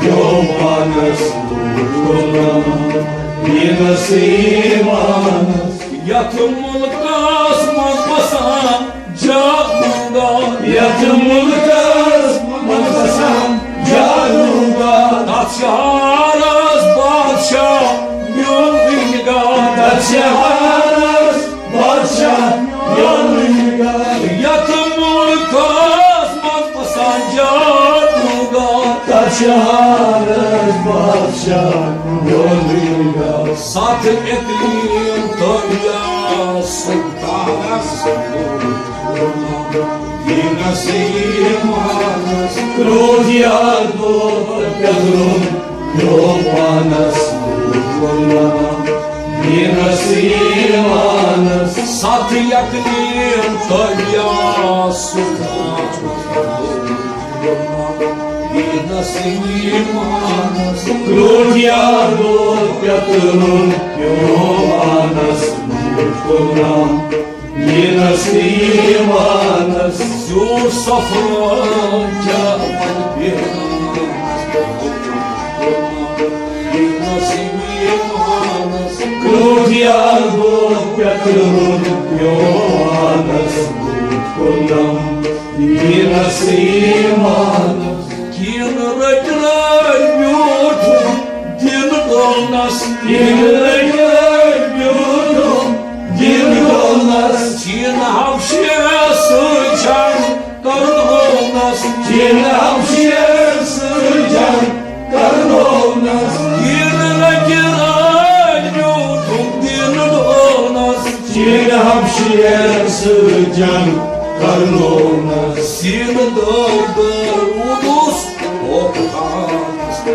یوم پانس نور پھُرناو، دینس ایمانس۔ یتھ ملکس منٛز بسان جا لوگا۔ یتھ ملکس منٛز بسان جا لوگا۔ تتھ شہرس بادشاہ میون وٕنہِ گا۔ تتھ شہرس بادشاہ میون وٕنہِ گا۔ یتھ ملکس منٛز بسان جا لوگا۔ تتھ شہرس بادشاہ میون وٕنہِ گا۔ ستھ اقلیم تہٕ یا سلطانس دینس ایمانس۔ کرٛوٹھ یاد دود پٮ۪ترُن، یوم پانس نور پھُرناو، دینس ایمانس۔ ستھ اقلیم تہٕ یا سلطانس دینس ایمانس۔ کرٛوٹھ یاد دود پٮ۪ترُن، یوم پانس نور پھُرناو، دینس ایمانس۔ زیوٗٹھ سفرا کیٛاہ من بیمانس، دینس ایمانس۔ کرٛوٹھ یاد دود پٮ۪ترُن، یوم پانس نور پھُرناو، دینس ایمانس۔ کِن رٔٹۍ رٲوۍ بیوٗٹھُم دِن گولنس۔ کِن رٔٹۍ رٲوۍ بیوٗٹھُم دِن گولنس۔ چین حبشس سۭتۍ جنگ کرن گولنس۔ چین حبشس سۭتۍ جنگ کرن گولنس۔ کِن رٔٹۍ رٲوۍ بیوٗٹھُم دِن گولنس۔ چین حبشس سۭتۍ جنگ کرن گولنس۔ سیٖنہٕ دٲر دٲر روٗدُس ہوکھ خانس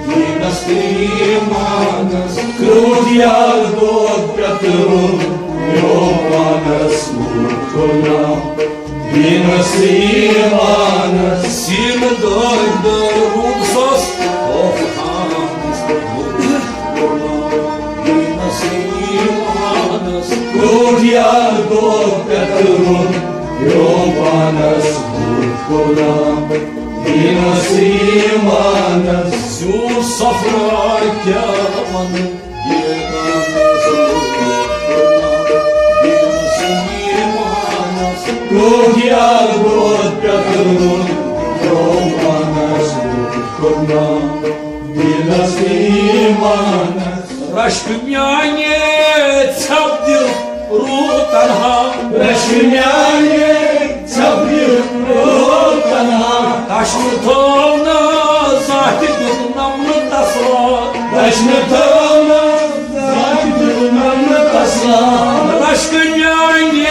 دینس تہٕ ایمانس۔ کرٛوٹھ یاد دود پٮ۪ترُن، یوم پانس نور پھُرناو، سیٖمانس۔ سیٖنہٕ دٲدۍ دٲدۍ روٗد سَس، اوف خانس لوٚگ۔ دینس ایٖمانس۔ روٗد یار دود پٮ۪تھ روٗد، پیوم پانس لوٚگ قربان۔ دینس ایٖمانس۔ زیوٗٹھ صفرا کیٛاہ وَنہٕ، رشک میانہِ ژھٮ۪پ دِل روٗد تنہا۔ رشک میانہِ ژھٮ۪پ دِل روٗد تنہا۔ دشنہٕ تھٲو نہٕ زانٛہہ تہِ دیُت نمنہٕ تسلا۔ دشنہٕ تھٲو نہٕ زانٛہہ تہِ دیُت نمنہٕ تسلا۔ رشک میانہِ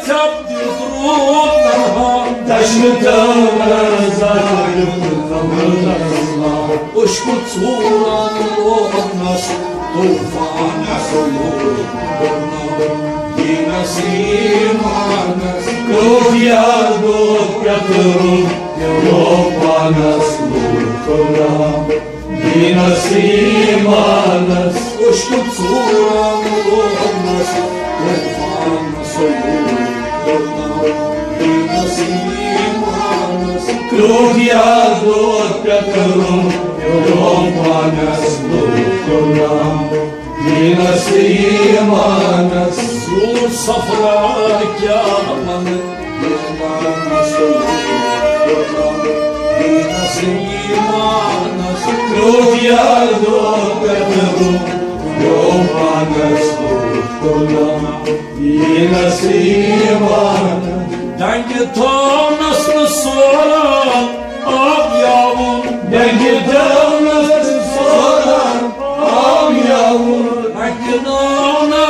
ژھٮ۪پ دِل روٗد تنہا۔ دشنہٕ تھٲو نہٕ زانٛہہ تہِ دیُت نمنہٕ تسلا۔ عشقہٕ ژوٗرن لوگنس طوفانس لوگ۔ دینس ایٖمانس۔ روٗد یار دود پٮ۪تھ روٗد، پیوم پانس لوٚگ قربان۔ دینس ایٖمانس۔ عشقہٕ ژوٗرن لوگنس طوفانس لوگ۔ دینس ایٖمانس۔ روٗد یار دود پٮ۪تھ روٗد، پیوم پانس لوٚگ قربان۔ دینس ایٖمانس۔ زیوٗٹھ صفرا کیٛاہ وَنہٕ، دینس ایٖمانس۔ دینس ایٖمانس۔ روٗد یار دود پٮ۪تھ روٗد، پیوم پانس لوٚگ قربان۔ دینس ایٖمانس۔ ڈنگہِ تھونس نہٕ سوران آب یاوُن۔ ڈنگہِ تھونس نہٕ سوران آب یاوُن۔ ڈنگہِ ناونا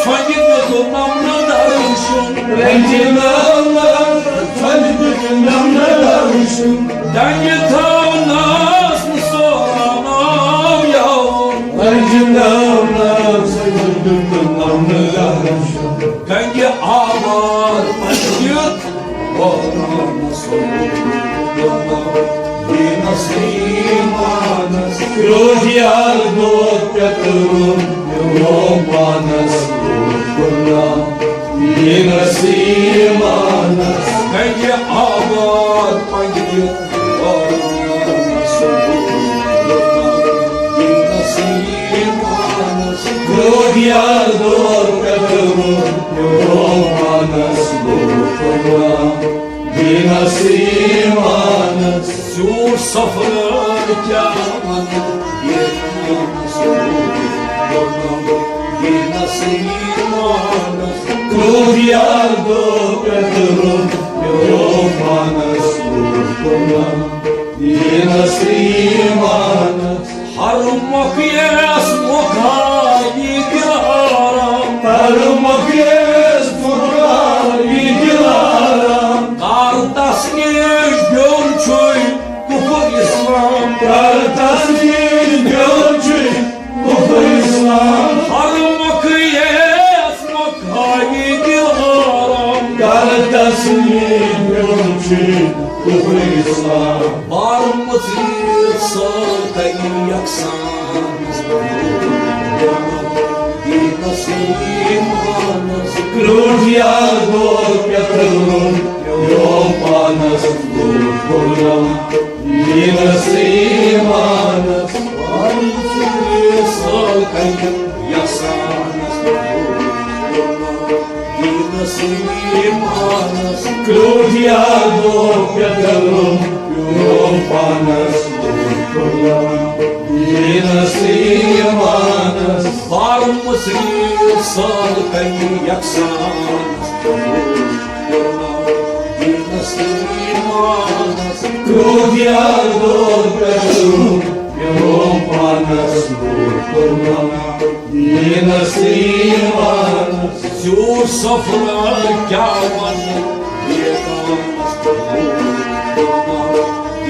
ژھۄنگہِ دیُت نمنہٕ درشُن۔ ڈنگہِ ناونا ژھۄنگہِ دیُت نمنہٕ درشُن۔ ڈنگہِ تھونس نہٕ سوران آب یاوُن۔ ڈنگہِ ناونا ژھۄنگہِ دیُت نمنہٕ درشُن۔ گنگہِ آباد پنجت وطنس دینس ایٖمانس۔ روٗد یار دود پٮ۪تھ روٗد، پیوم پانس لوٚگ قربان۔ دینس ایٖمانس۔ گنگہِ آباد پنجت روٗد یار دود پٮ۪تھ روٗد، پیوم پانس لوٚگ قربان۔ دینس ایٖمانس۔ زیوٗٹھ صفرا کیٛاہ وَنہٕ، ییٚتہِ دینس ایٖمانس۔ روٗد یار دود پٮ۪تھ روٗد، پیوم پانس لوٚگ قربان۔ دینس ایٖمانس۔ ہر مۄکھ یس مۄکھ آیہِ دِلارام۔ ہر مۄکھ یس مۄکھ آیہِ دِلارام۔ کر تس نِش بیوٚن چھُے کفر اسلام۔ کر تس نِش بیوٚن چھُے کفر اسلام۔ ہر مۄکھ یس مۄکھ آیہِ دِلارام۔ کر تس نِش بیوٚن چھُے کفر اسلام۔ بارمژ ییٖژ سٲلۍ یکسان۔ دینس ایٖمانس۔ کرٛوٗٹھ یار دود پٮ۪تھ روٚن، پیوٚو پانس لوٚگ پھُلرُن۔ دینس ایٖمانس۔ بارمژ ییٖژ سٲلۍ یکسان۔ کرٛوٗٹھ یار دود پٮ۪تھ روٚن، پیوٚو پانس لوٚگ پھُلرُن۔ دینس ایٖمانس۔ بارمژ ییٖژ سٲلۍ یکسان۔ دینس ایٖمانس۔ کرٛوٗٹھ یار دود پٮ۪تھ روٚن، پیوٚو پانس لوٚگ پھُلرُن۔ دینس ایٖمانس۔ زیوٗٹھ سفر کیٛاہ ونہٕ، بیگانس پٮ۪ٹھ۔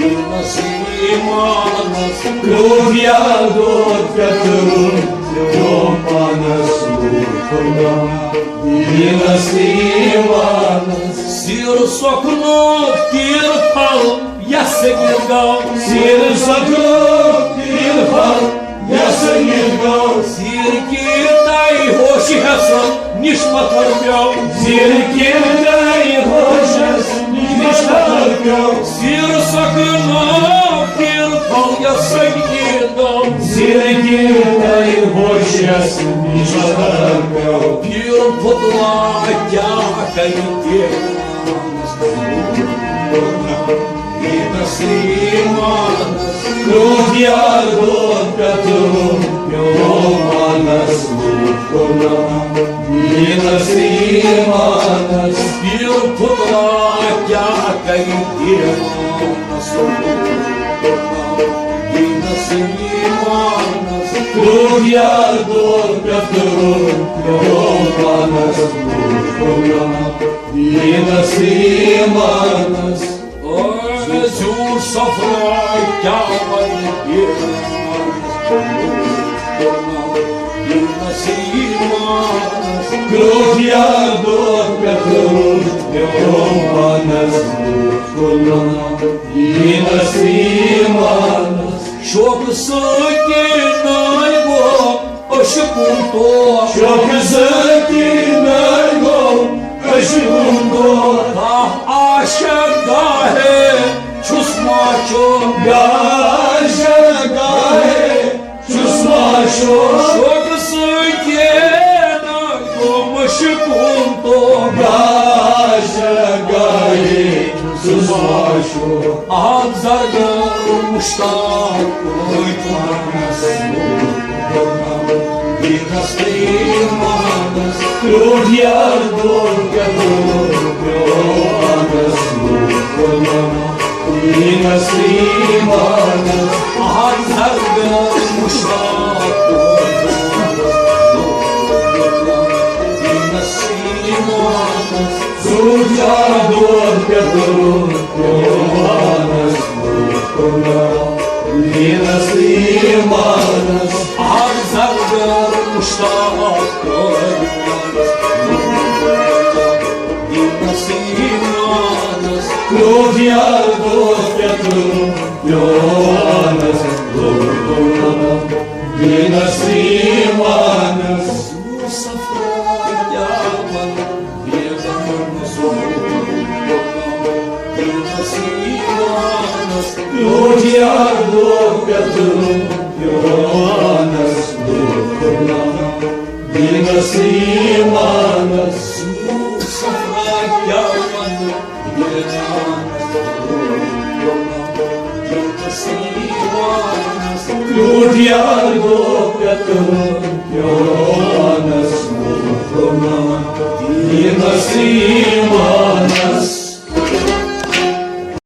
دینس ایٖمانس۔ کرٛوٗٹھ یار دود پٮ۪تھ روٚن، پیوٚو پانس لوٚگ پھُلرُن۔ دینس ایٖمانس۔ سیر سۄکھنُک تیٖر پھل یس سٔگِتھ گوٚو۔ سیر سۄکھنُک تیٖر پھل یس سٔگِتھ گوٚو۔ سیر کیٖرتاے ہوشہِ ہٮ۪سن نِش پتھر پیوٚو۔ سیر کیٖرتاے ہوشس نِش پتھر پیوٚو۔ سیر سۄکھنُک تیٖر پھل یس سٔگِتھ گوٚو۔ سیر کیٖرتاے ہوشس نِش پتھر پیوٚو۔ پیٖر پھُتلا کیٛاہ کرِ تیرٕ؟ ییٖنس ایٖمانس کرٛوٗدھ یار دود پٮ۪تھ روٚن پیوٚو پانس لوٗکھ کوٚرنم۔ ییٖنس ایٖمانس پیٖر پھُتلا کیٛاہ کرِ تیرٕ؟ ییٖنس ایٖمانس کرٛوٗدھ یار دود پٮ۪تھ روٚن پیوٚو پانس لوٗکھ کوٚرنم۔ ییٖنس ایٖمانس۔ او زیوٗٹھ صفرا کیٛاہ وَنہِ ییٖنس؟ ییٖنس ایٖمانس۔ کرٛوٗدھ یار دود پٮ۪تھ روٚن پیوٚو پانس لوٗکھ کوٚرنم۔ ییٖنس ایٖمانس۔ شوقہٕ سۭتۍ نٲلۍ گوٚو عٲشقُن دود۔ شوقہٕ سۭتۍ نٲلۍ گوٚو عٲشقُن دود۔ گاہ عاشق گاہے چھُس ماچھُن۔ گاہ عاشق گاہے چھُس ماچھُن۔ شوقہٕ سۭتۍ نٲلۍ گوٚو عٲشقُن دود۔ گاہ عاشق گاہے چھُس ماچھُن۔ اکھ زردار مشتاق روی پانس۔ ییٖنس ایٖمانس۔ کرٛوٗدھ یار دود پٮ۪تھ روٚن پیوٚو پانس لوٗکھ کوٚرنم۔ ییٖنس ایٖمانس۔ اکھ زردار مشتاق روی پانس۔ ییٖنس ایٖمانس۔ کرٛوٗدھ یار دود پٮ۪تھ روٚن پیوٚو پانس لوٗکھ کوٚرنم۔ ییٖنس ایٖمانس۔ اکھ زردار مشتاق روی پانس۔ ییٖنس ایٖمانس۔ کرٛوٗدھ یار دود پٮ۪تھ روٚن پیوٚو پانس لوٗکھ کوٚرنم۔ ییٖنس ایٖمانس۔ صفرا کیٛاہ وَنہٕ، بے زبان سوٗر۔ ییٖنس ایٖمانس۔ کرٛوٗدھ یار دود پٮ۪تھ روٚن پیوٚو پانس لوٗکھ کوٚرنم۔ ییٖنس ایٖمانس۔ صفرا کیٛاہ وَنہٕ، کرٛوٗدھ یار دود پٮ۪تھ روٚن پیوٚو پانس لوٗکھ کوٚرنم۔ ییٖنس ایٖمانس۔